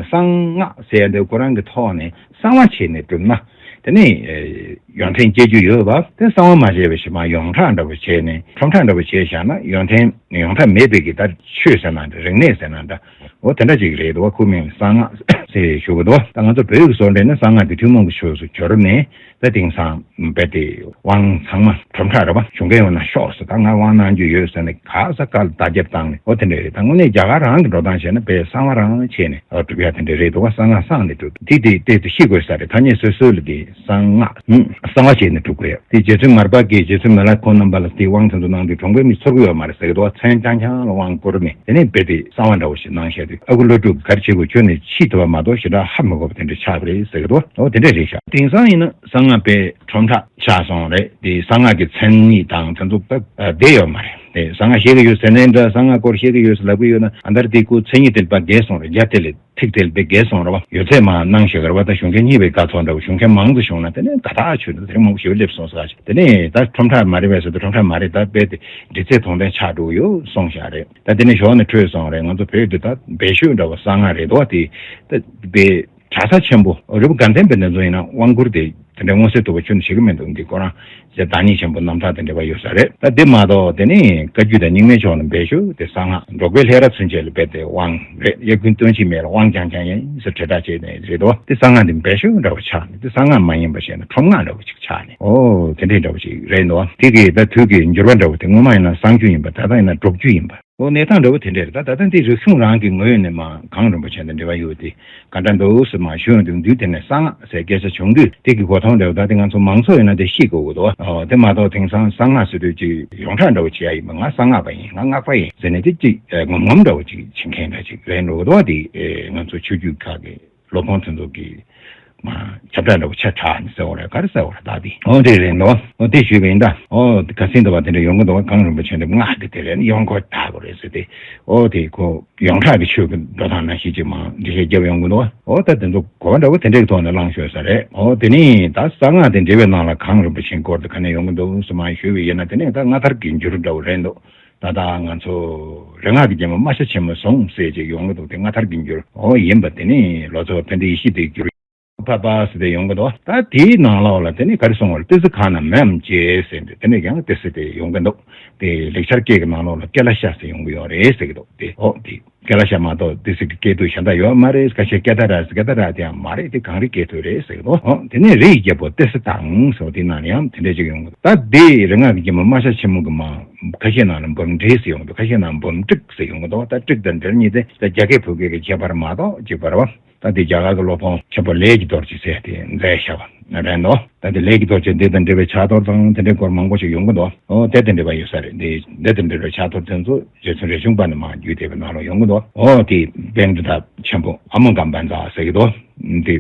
གསང་སྔགས་ཟེར་ཡ་འདི་ཁོ་རང་གི་ཐོག་ནས་གསང་བ་བྱས་ནས་བསྒྲུབས་ན་ དེ་ནས་ཡོན་ཏན་སྐྱེ་རྒྱུ་ཡོད་པ་དེ་གསང་བ་མ་བྱས་པའི་ཕྱིར་མ་ཡོངས་གྲགས་འདྲ་བོ་བྱས་ནས་ཁྲོམ་ཁྲ་འདྲ་བོ་བྱས་བཞག་ན་ཡོན་ཏན་ཡོངས་གྲགས་མེད་པའི་གི་ད་ཆོས་ཟེར་ན་འདྲ་རིག་གནས་ཟེར་ན་འདྲ། འོ་དེ་འདྲ་ཅིག་རེད་འདུག་བ། ཁོ་མིང་གསང་སྔགས་ཟེར་ཞུ་གི་འདུག་བ། ད་ང་ཚོ་བོད་ཀྱི་བཟོ་འདྲ་ན་གསང་སྔགས་དེ་ཐུན་མོང་གི་ཆོས་སུ་གྱུར་ནས་ད་དེང་སང་རྦད་དེ་དབང་ཚང་མ་ཁྲོམ་ཁྲ་རེད་བ། གཞུང་གན་ཡོང་ན་ཤོག་ཟེར། ད་ང་དབང་གནང་རྒྱུ་ཡོད་ཟེར་ནས་ག་ས་ག་ལ་བརྡ་རྒྱབ་བཏང་ནས་འོ་དེ་འདྲ་རེད། ད་དངོས་གནས་རྒྱ་གར་རང་གི་འགྲོ་སྟངས་བྱས་ན་བོད་གསང་བ་རང་བྱས་ནས་འོ་སྒྲུབ་ཡ་དེ་འདྲ་རེད་འདུག་བ། གསང་སྔགས་གསང་དེ་སྒྲུབ་དེ་དེ་དེ་ཚོ་ཤེས་དགོས་ས་རེད། ཐ་སྙད་སོ་སོ་ལ་དེ་གསང་སྔགས་ཨུམ་གསང་བ་བྱས་ནས་སྒྲུབ་དགོས་ཡ། དེ་རྗེ་བཙུན་མར་པ་གིས་རྗེ་བཙུན་མི་ལ་ཁོ་རྣམ་པ་ལ་དེ་དབང་དེ་ཚོ་གནང་དུས་གྲོང་པའི་མི་ཚོར་གི་ཡོད་མ་རེད་ཟེར་གི་འདུག་བ། མཚན་རྐྱང་རྐྱང་ལ་དབང་བསྐུར་ནས་དེ་ནས་རྦད་དེ་གསང་བ་འདྲ་བོ་ཞིག་གནང་བཞག་དུས་ཨ་ཁུ་བློ་གྲོས་ག་རེ་བྱེད་དགོས་ཁྱོན་ནས་ཤེས་ཐུབ་པ་མ་གཏོགས་ཞེ་དྲག་ཧ་མི་གོ་བ་དེ་འདྲ་ཆགས་པ་རེད་ཟེར་གི་འདུག་འོ་དེ་འདྲ་རེད་ཤག་དེང་སང་ཡིན་ན་གསང་སྔགས་པའི་ཁྲོམ་ཁྲ་ཆགས་སོང་རེད། དེ་གསང་སྔགས་ཀྱི་མཚན་ཉིད་དང་དེ་ཚོ་ད་བསྡད་ཡོད་མ་རེད། དེ་གསང་སྔགས་ཤེས་ཀྱི་ཡོད་ཟེར་ནའི་འདྲ། གསང་སྔགས་སྐོར་ཤེས་ཀྱི་ཡོད་ཟེར་ལབ་ཀྱི་ཡོད་ན་ཨ་མཐར་དེ་ཁོ་མཚན་ཉིད་དེ་ཕར་བརྒལ་སོང་རེད། རྒྱ་དེ་ལས་ཐིག་དེ་ལ་དཔེ་རྒྱས་སོང་ར་བ། ཡོད་ཚད་མ་གནང་ཞེས་གར་བ་དང་གཞུང་མཁན་གཉིས་པའི་དགའ་ཚོར་འདྲ་བོ་གཞུང་མཁན་མང་དུ་བྱུང་ན་དེ་ནས་དགའ་ཐག་ཆོད་འདུག་དེ་རིང་མང་པོ་ཞིག་སླེབས་སོང་ཟེར་ག་ཞིག་དེ་ནས་ད་ཁྲོམ་ཁྲ་མ་རེད་པས་ཟེར་དུས་ཁྲོམ་ཁྲ་མ་རེད། ད་དཔེ་དེ་འདྲི་རྩད་དོན་ལྡན་ཆགས་འགྲོ་གི་ཡོད་གསུངས་བཞག་རེད། ད་དེ་ནས་ཞོགས་ནས་འཕྲོས་སོང་རེད། ང་ཚོ་བོད་དུ་ད་སྦས་ཤོད་འདྲ་བོ་གསང་སྔགས་རེད་དོ། དེ་ད་དཔེ་གྲྭ་ས་ཆེན་པོ་རི་བོ་དགའ་ལྡན་པའི་འདི་ཚོ་ཡིན་ན་དབང་བསྐུར་དེ་དེ་འདྲའི་མངོན་གསལ་དོད་པོ་ཁྱོན་ནས་བྱེད་ཀྱི་མི་འདུག་འདི་ཁོ་རང་ཞེས་བདག་ཉིད་ཆེན་པོ་རྣམ་ཐར་དེ་འདྲ་བ་ཡོད་ས་རེད། ད་དེ་མ་གཏོགས་དེ་ནི་བཀའ་བརྒྱུད་དང་རྙིང་མའི་ཕྱོགས་ནས་སྦས་ཤོད་དེ་གསང་སྔགས། འབྲོག་པའི་ལྷས་ར་ཚུན་ཆད་ལ་སྦས་ཏེ་དབང་རེད། གཡག་རྒྱུན་སྟོན་ཆེན་མེད་ལ་དབང་རྐྱང་རྐྱང་ཡིན་ཟེར་གྲོས་ཐག་བཅད་ནས་རེད་དོ། དེ་གསང་སྔགས་དེ་སྦས་ཤོད་འདྲ་བོ་ཆགས་ནས་དེ་གསང་སྔགས་མ་ཡིན་པ་བྱས་ན་ཁྲོམ་སྔགས་འདྲ་བོ་ཅིག་ཆགས་ནས་འོ་དེ་འདྲའི་འདྲ་བོ་ཅིག་རེད་འདུག་དེ་གི་ད་དུས་ཀྱི་འགྱུར་བ་འདྲ་བོ་དེ་སྔོན་མ་ཡིན་ན་གསང་རྒྱུད་ཡིན་པ། ད་ལྟ་ཡིན་ན་འབྲོག་རྒྱུད་ཡིན་པ། འོ་གནས་སྟངས་འདྲ་བོ་དེ་འདྲ་རེད། ད་ད་ལྟ་འདི་རིག་གཞུང་རང་གི་ངོས་ནས་མ་གངས་རིན་པོ་ཆེ་དང་འབྲེལ་བ་ཡོད་དེ་ག་འདྲ་འདུག་ཟེར་མ་ཞུ་ཡོང་དུས་འདུས་དེ་ནས་གསང་སྔགས་ཟེར་སྐད་ཆ་བྱུང་དུས་དེ་གི་གོ་མཐོང་འདྲ་བོ་ད་དེ་ང་ཚོ་མང་ཚོགས་ཡིན་ན་དེ་ཤེས་དགོས་ཀྱི་འདུག་འོ་དེ་མ་གཏོགས་དེང་སང་གསང་སྔགས་ཟེར་དུས་ཅིག་ཡོངས་གྲགས་འདྲ་བོ་བྱེད་ཡ་ཡིན་པ། ང་གསང་སྔགས་པ་ཡིན། ང་སྔགས་པ་ཡིན་ཟེར་ནས་དེ་ཅིག་ངོམ་ངོམ་འདྲ་བོ་ཅིག་བྱེད་མཁན་འདྲ་ཅིག་རེད་འགྲོ་གི་འདུག་དེ་ང་ཚོ་ཆོས་བརྒྱུད་ཁག་གི་སློབ་དཔོན་དེ་ཚོ་གི་མ་ཁྱབ་བསྒྲགས་འདྲ་བོ་ཆ་དྲག་ནས་ཟེར་བ་རེད། ག་རེ་ཟེར་བ་རེད། ད་དེ་འོ་དེ་རེད་འདུག་འོ་དེ་ཞུས་པ་ཡིན་ད། འོ་ཁ་སང་འདྲ་བ་དེ་འདྲ་ཡོང་གི་འདུག་གངས་རིན་པོ་ཆེ་འདི་སྔགས་ཀྱི་དེ་རེད་ཡོང་ཁོ་ད་གོ་རེད་ཟེར་ཏེ། འོ་དེ་ཁོ་ཡོངས་གྲགས་ཀྱི་ཆོས་ཀྱི་འགྲོ་སྟངས་ནང་བཞིན་ཅིག་མ་འགྲེལ་བཤད་རྒྱབ་ཡོང་གི་འདུག་འོ་ད་དེ་ཚོ་གོ་བ་འདྲ་བོ་དེ་འདྲའི་ཐོག་ནས་བླངས་ཤོད་ས་རེད། འོ་དེ་ནས་ད་གསང་སྔགས་དེ་འབྲེལ་བའི་ནང་ལ་གངས་རིན་པོ་ཆེའི་སྐོར་དེ་ག་ནས་ཡོང་གི་འདུག་སུ་མ་ཞུས་པ་ཡིན་ན་དེ་ནས་ད་སྔ་དར་གྱི་འགྱུར་འདྲ་བོ་རེད་འདུག་ད་ལྟ་ང་ཚོ་རིག་སྔགས་ཀྱི་རྒྱལ་མོ་རྨ་བྱ་ཆེན་མོ་བཟུང་ཟེར་ཅིག་ཡོང་གི་འདུག་དེ་སྔ་དར་གྱི་འགྱུར་འོ་ཡིན་པ་དེ་ནས་ལོ་ཙཱ་བ་ཕན་བདེ་ཡེ་ཤེས་དེ་འགྱུར། ཕ་པ་ཟེར་ཏེ་ཡོང་གི་འདུག་ད་དེའི་ནང་ལོགས་ལ་དེ་ནི་ག་རེ་གསུངས་པ་རེད། ཏི་སེ་གང་ན་མེའམ་ཅེས་ཟེར་ཏེ་དེ་ནི་ཡང་ཏི་སེ་དེ་ཡོང་གི་འདུག་དེ་ལེགས་སྦྱར་སྐད་ཀྱི་ནང་ལོགས་ལ་ཀེ་ལ་ཤ་ཟེར་ཡོང་གི་ཡོད་རེད་ཟེར་གི་འདུག་དེ་འོ་དེ་ཀེ་ལ་ཤ་མ་གཏོགས་ཏི་སེ་གི་སྐད་དུ་གཞན་དག་ཡོད་མ་རེད། ཁ་ཤས་ཀེ་ད་ར་ཟེར། ཀེ་ད་ར་དེ་ཡང་མ་རེད། དེ་གངས་རིའི་སྐད་དུ་རེད་ཟེར་གི་འདུག་འོ་དེ་ནི་རི་ཡི་རྒྱལ་པོ་ཏི་སེ་དང་ཟེར་བ་དེའི་ནང་ལ་ཡང་དེ་འདྲ་ཅིག་ཡོང་གི་འདུག་ད་དེ་རིག་སྔགས་ཀྱི་རྒྱལ་མོ་རྨ་བྱ་ཆེན་མོ་གི་མ་ཁ་ཤས་ནང་ལ་འབུམ་འགྲིག་ཟེར་ཡོང་གི་འདུག་ཁ་ཤས་ནང་འབུམ་དྲུག་ཟེར་ཡོང་གི་འདུག་ད་དྲུག་དང་འབྲིག་གཉིས་དེ་ད་རྒྱ་སྐད་བོད་སྐད་ཀྱི་ཁྱད་པར་མ་གཏོགས་གཅིག་པ་རེད་བ། ད་དེ་རྒྱ་གར་གྱི་སློབ་དཔོན་ཆེན་པོ་ལས་ཀྱི་རྡོ་རྗེ་ཟེར་དེ་མཛད་བཞག་པ་རེད་འདུག་ད་དེ་ལས་ཀྱི་རྡོ་རྗེ་འདི་དང་འབྲེལ་བའི་ཕྱག་རྡོར་དང་དེ་འདྲའི་སྐོར་མང་པོ་ཞིག་ཡོང་གི་འདུག་འོ་དེ་དང་འབྲེལ་བ་ཡོད་ས་རེད། འདི་འདི་དང་འབྲེལ་བའི་ཕྱག་རྡོར་དེ་ཚོ་རྗེ་བཙུན་རས་ཆུང་པ་ནས་མར་བརྒྱུད་བསྡད་པའི་ནང་ལ་ཡོང་གི་འདུག་འོ་དེ་པཎྜི་ཏ་ཆེན་པོ་ཨ་མ་ཀམ་པཉྩ་ཟེར་གྱི་འདུག་འདི་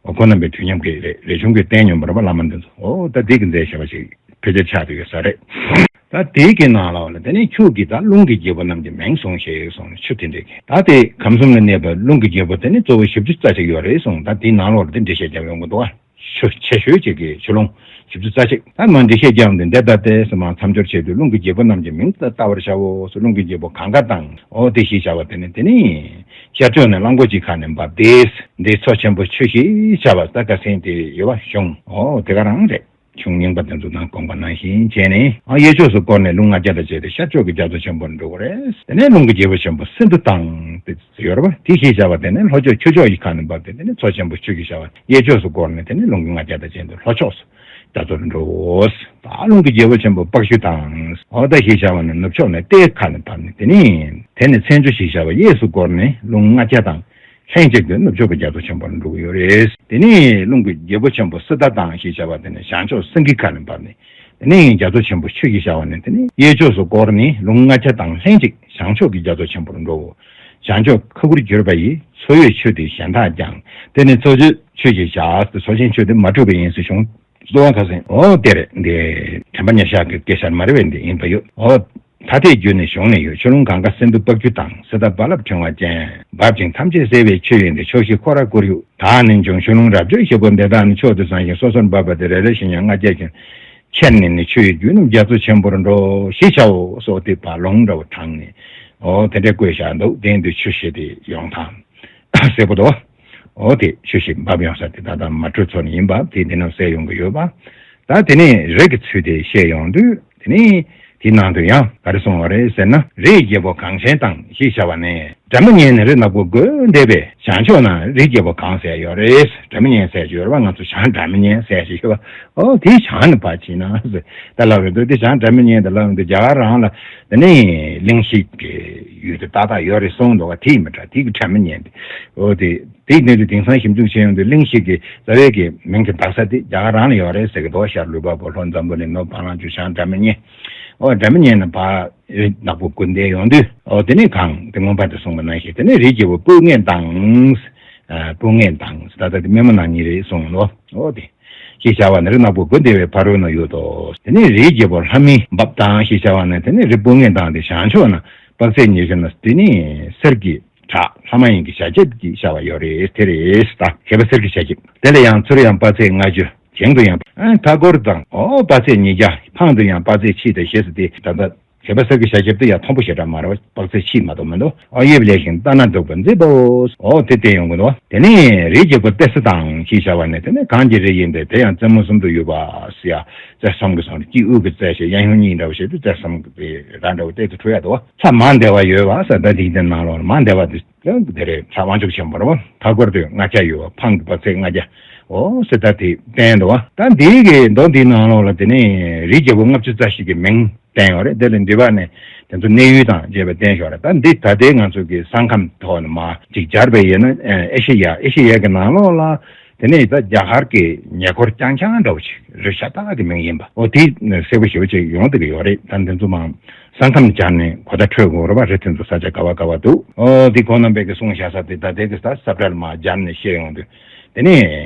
འོ་ཁོང་རྣམ་པའི་དུས་མཉམ་གྱི་རེད། རས་ཆུང་གིས་བསྟན་མྱོང་བ་རེད་བ། བླ་མ་འདི་ཚོ་འོ་ད་འདི་གི་མཛད་བཞག་པ་ཞིག་ཕལ་ཆེར་ཆགས་བསྡད་ཡོད་ས་རེད། ད་དེའི་གི་ནང་ལ་བ་ལ་དེ་ནས་ཁྱོད་ཀྱིས་ད་རླུང་གི་རྒྱལ་པོ་རྣམས་ཀྱི་མིང་ཟུངས་ཤིག་གསུངས་ནས་ཆུ་དེ་འདྲས་ཀྱི་ད་དེ་ཁམས་གསུམ་ལ་གནས་པའི་རླུང་གི་རྒྱལ་པོ་དེ་ནི་གཙོ་བོ་བཞི་བཅུ་རྩ་གཅིག་ཡོད་རེད་གསུངས། ད་དེའི་ནང་ལོགས་ལ་དེ་འགྲེལ་བཤད་རྒྱབ་ཡོང་གི་འདུག་བ། ཆུ་ཆེ་ཤོས་གཅིག་གི་ཆུ་རླུང་བཞི་བཅུ་རྩ་གཅིག་ད་མ་འགྲེལ་བཤད་རྒྱབ་ནས་འདི་ལྟ་སྟེ་ཟེར་མ་མཚམས་སྦྱོར་བྱེད་དུས་རླུང་གི་རྒྱལ་པོ་རྣམས་ཀྱི་མིང་དུ་བཏགས་པར་བྱའོ་ཟེར། རླུང་གི་རྒྱལ་པོ་གངྒཱ་དང་འོ་དེ་ཞེས་བྱ་བ་དེ་ནི་དེ་ནི་ཤར་ཕྱོགས་ནས་གླང་པོ་ཆེའི་ཁ་ནས་འབབ་སྟེ་འདི་མཚོ་ཆེན་པོ་ཆུ་ཞེས་བྱ་བ་ད་ཁ་སང་དེ་ཡོད་པ་བྱུང་འོ་དེ་ག་རང་རེད། གཞུང་རྙིང་པ་དེ་ཚོ་དང་དགོངས་པ་ནང་བཞིན་བྱས་ནས་ཨ་གཡས་ཕྱོགས་སུ་བསྐོར་ནས་རླུང་ལྔ་བརྒྱ་དང་བཅས་ཏེ་ཤར་ཕྱོགས་ཀྱི་རྒྱ་མཚོ་ཆེན་པོར་འགྲོ་དགོས་རེད། དེ་ནས་རླུང་གི་རྒྱལ་པོ་ཆེན་པོ་སིནྡྷུ་དང་དེ་ཡོད་རེད་པ། དེ་ཞེས་བྱ་བ་དེ་ནས་ལྷོ་ཕྱོགས་ཆུ་ཕྱོགས་ཀྱི་ཁ་ནས་འབབ་སྟེ་དེ་ནས་མཚོ་ཆེན་པོ་ཆུ་ཞེས་བྱ་བ་གཡས་ཕྱོགས་སུ་བསྐོར་ནས་དེ་ནས་རླུང་གི་ལྔ་བརྒྱ་དང་བཅས་ཏེ་ལྷོ་ཕྱོགས་སུ་རྒྱ་མཚོར་འགྲོའོ། ད་རླུང་གི་རྒྱལ་པོ་ཆེན་པོ་པག་ཆུ་དང་། འོ་ད་ཞེས་བྱ་བ་ནི་ནུབ་ཕྱོགས་ནས་རྟའི་ཁ་ནས་བབས་ནས་དེ་ནས་དེ་ནས་མཚན་བཅུ་ཞེས་བྱ་བ་གཡས་སུ་བསྐོར་ནས་རླུང་ལྔ་བརྒྱ་དང་། ལྷན་ཅིག་ཏུ་ནུབ་ཕྱོགས་ཀྱི་རྒྱ་མཚོ་ཆེན་པོར་འགྲོ་གི་ཡོད་རེད། དེ་ནས་རླུང་གི་རྒྱལ་པོ་ཆེན་པོ་སིདྡྷ་དང་ཞེས་བྱ་བ་དེ་ནི་བྱང་ཕྱོགས་སེང་གེའི་ཁ་ནས་བབས་ནས། དེ་ནས་རྒྱ་མཚོ་ཆེན་པོ་ཆུ་ཞེས་བྱ་བ་ནི་དེ་ནི་གཡས་ཕྱོགས་སུ་བསྐོར་ནས་རླུང་ལྔ་བརྒྱ་དང་ལྷན་ཅིག་བྱང་ཕྱོགས་ཀྱི་རྒྱ་མཚོ་ཆེན་པོར་འགྲོའོ། བྱང་ཕྱོགས་ཁུ་ཁུར་གྱུར་པ་ཡི། མཚོ་ཡི་ཆུ་དེ་གཞན་དག་ཀྱང་། དེ་ནི་མཚོ་ཆུ་ཆུ་ཞེས་བྱ། མཚོ་ཆེན་ཆུ་དེ་མ་དྲོས་པ་ཡིན་ཟེར་བྱུང་། གསོལ་བ་ཁ་སེང་འོ་དེ་རེད། འདི་དྲན་པ་ཉེར་བཞག་གི་སྐད་ཆ་མ་རེད་པས་འདི་ཡིན་པ་ཡོད། འོ་ད་ལྟའི་རྒྱུད་ནས་བྱུང་ནས་ཡོད། ཆུ་རླུང་གངྒཱ་སིནྡྷུ་པག་ཆུ་དང་། སིདྡྷ་རྦ་རླབས་ཕྲེང་བ་ཅན། འབབ་ཅིང་ཐམས་ཅད་སེལ་བའི་ཆུ་ཡིན་ཏེ། ཕྱོགས་བཞི་ཁོ་ར་ཁོར་ཡུག་དག་ནི་འབྱུང་། ཆུ་རླུང་རབ་འབྱོར་བཞི་པོ་འདི་དག་ནི། མཆོག་ཏུ་བཟང་ཞིང་སོ་སོར་འབབ་པ་སྟེ། རེ་རེ་བཞིན་ཀྱང་ལྔ་བརྒྱ་ཀུན། ཁྱེར་ནས་ནི་ཆུ་ཡི་རྒྱུན་རྣམས་རྒྱ་མཚོ་ཆེན་པོར་འགྲོ། ཞེས་བྱའོ། སོགས་ཏེ་བ་ལུང་འདྲ་བོ་དྲངས་ནས་འོ་དེ་འདྲ་བཀོད་བཞག་འདུག་དེ་འདི་ཆུ་ཞེས་ཏེ་ཡོང་དང་། གསལ་པོ་འདུག་འོ་དེ་ཆུ་ཞིག་འབབ་ཡོང་ས་དེ་ད་ལྟ་མ་དྲོས་ཚོ་ནས་ཡིན་པ་དེ་འདི་ནང་གསལ་ཡོང་གི་ཡོད་པ། ད་དེ་ནས་རིགས་ཀྱི་ཚུལ་དེ་བཤད་ཡོང་དུས་དེ་ནས་དེའི་ནང་དུ་ཡང་ག་རེ་གསུངས་པ་རེད་ཟེར་ན། རིའི་རྒྱལ་པོ་གངས་ཅན་དང་ཞེས་བྱ་བ་ནས། སྒྲ་མི་སྙན་ནི་རི་ནག་པོ་བཀོད་འདས་པའི་བྱང་ཕྱོགས་ན་རིའི་རྒྱལ་པོ་གངས་ཟེར་ཡོད་རེད། སྒྲ་མི་སྙན་ཟེར་གྱི་ཡོད་རེད་པ། ང་ཚོ་བྱང་སྒྲ་མི་སྙན་ཟེར་གྱི་ཡོད་པ། ཨོ་དེའི་བྱང་ནི་ཕར་ཕྱིན་ན་ཟེར་ད་ལབ་རེད་འདུག་དེ་བྱང་སྒྲ་མི་སྙན་དེ་ལབ་འདུག་རྒྱ་གར་རང་ལ་དེ་ནས་གླིང་བཞི་གི་ཡུལ་དུ་ཏག་ཏག་ཡོད་རེད་གསུངས་འདུག་བ། དེ་ཡིན་མི་འདྲ་དེ་གི་སྒྲ་མི་སྙན་དེ། ཨོ་དེ་དེ་གནས་ཚུལ་དེང་སང་ཞིབ་འཇུག་བྱས་ཡོང་དུས་གླིང་བཞི་གི་རྩ་བའི་གི་མིང་གི་འདག་ས་དེ་རྒྱ་གར་རང་ལ་ཡོད་རེད་ཟེར་གི་འདུག་ཤར་ལུས་འཕགས་པོ་ལྷོ་འཛམ་བུ་གླིང་ནུབ་བ་ལང་སྤྱོད་བྱང་སྒྲ་མི་སྙན། ཨོ་སྒྲ་མི་སྙན་ནི་ཕར་རི་ནག་པོ་བཀོད་འདས་ཡོང་དུས། ཨོ་དེ་ནས་གང་དེ་མངོན་པ་དེ་གསུངས་པ་ནང་བཞིན་དེ་ནས་རིའི་རྒྱལ་པོ་སྤུན་ངེ་དང་། ཨ་སྤུན་ངེ་དང་ད་ལྟ་དེ་སྨན་མོ་ནང་གཉིས་རེད་གསུངས་ལོ། ཨོ་དེ་ཞེས་བྱ་བ་ནི་རི་ནག་པོ་བཀོད་འདས་པའི་ཕ་རོལ་ན་ཡོད་དོ། དེ་ནས་རིའི་རྒྱལ་པོ་ལྷ་མིའི་འབབ་དང་ཞེས་བྱ་བ་ནི་དེ་ནས་རི་སྤུན་ངེ་དང་དེ་བྱང་ཕྱོགས་ན་དཔག་ཚད་ཉི་ཤུ་ན་དེ་ནས་གསེར་གྱི་བྲག་ལྷ་མ་ཡིན་གྱི་ཞལ་ཆེབ་ཀྱིས་བྱ་བ་ཡོད་རེད་དེ་རེད་ད། ཞེས་པ་གསེར་གྱི་ཞལ་ཆེབ་དེ་ལ་ཡང་ཚུར་ཡང་དཔག་ཚད་ལྔ་བཅུ། བྱང་དུ་ཡང་མཐའ་སྐོར་དང་། འོ་དཔག་ཚད་ཉིས་བརྒྱ། འཕང་དུ་ཡང་དཔག་ཚད་ཕྱེད་དང་ཞེས་སུ་སྟེ། ད་ལྟ་ཞེས་པ་གསེར་གྱི་ཞལ་ཆེབ་དེ་ཡང་མཐོན་པོ་ཞེ་དྲག་མ་རེད་པ། དཔག་ཚད་ཕྱེད་མ་གཏོགས་མི་འདུག་ཨོ་དབྱིབས་ལེགས་ཤིང་ལྟ་ན་སྡུག་པ་མཛེས་པའོ། འོ་དེ་བསྟན་ཡོང་གི་འདུག་དེ་ནས་རིའི་རྒྱལ་པོ་ཏི་སེ་དང་ཞེས་བྱ་བ་ནི་དེ་ནི་གངས་ཀྱི་རི་ཡིན་ཏེ་དེ་ཡང་རྩེ་མོ་གསུམ་དུ་ཡོད་པ་ཟེར་ཡ། རྩེ་གསུམ་གྱི་སོང་དཀྱིལ་དབུས་ཀྱི་རྩེ་ཞེས་གཡས་གཡོན་གཉིས་འདྲ་བོ་བྱེད་དུས་རྩེ་གསུམ་གྱི་ར་འདྲ་བོ་ཏོག་ཙམ་འཕྲོ་ཡ་འདུག་ལྷ་མ་བདེ་བ་ཡོད་པ་ཟེར་ད་དེའི་དེ་ནང་ལོགས་ལ་མ་བདེ་བ་དེ། དེ་རེད་ལྷ་དབང་ཕྱུག་ཆེན་པོ་རེད་པ། མཐའ་སྐོར་དུ་ལྔ་བརྒྱ་ཡོད་པ། འཕང་གི་དཔག་ཚད་ལྔ་བརྒྱ། འོ་ཟེར་ད་དེ་བསྟན་འདུག་པ། ད་འདིའི་གི་མདོ་འདིའི་ནང་ལོགས་ལ་དེ་ནས་རིའི་རྒྱལ་པོ་ལྔ་བཅུ་རྩ་བཞི་གི་མིང་བསྟན་ཡོད་རེད། དེ་ལ་འདུས་པ་ནས་དེ་ཚོ་གནས་ཡུལ་དང་བཅས་པ་བསྟན་ཞོར་རེད། ད་འདི་ད་ལྟའི་ང་ཚོ་གི་ས་ཁམས་ཐོག་ནས་མར་ཅིག་སྦྱར་བ་ཡིན་ན་ཨེ་ཤེ་ཡ་ཨེ་ཤེ་ཡ་གི་ནང་ལོགས་ལ་དེ་ནས་ད་རྒྱ་གར་གི་ཉེ་འཁོར་རྐྱང་རྐྱང་འདྲ་བོ་ཅིག་རི་ཤ་སྟག་གི་མིང་ཡིན་པ། འོ་དེ་གསལ་པོ་ཞེ་པོ་ཅིག་ཡོང་བསྡད་ཀྱི་ཡོད་རེད། ད་འདི་ཚོ་མར་ས་མཚམས་སྦྱར་ནས་གོ་བརྡ་འཕྲོད་དགོས་རེད་པ། རི་དེ་ཚོ་ས་ཆ་ག་བ་ག་བ་འདུག་ཨོ་འདི་གོང་རྣམ་པས་ཀྱི་གསུངས་བཞག་ས་དེ་ད་དེ་གི་ས་ས་བཀྲ་ལ་མར་སྦྱར་ནས་བཤད་ཡོང་དུས། དེ་ནས་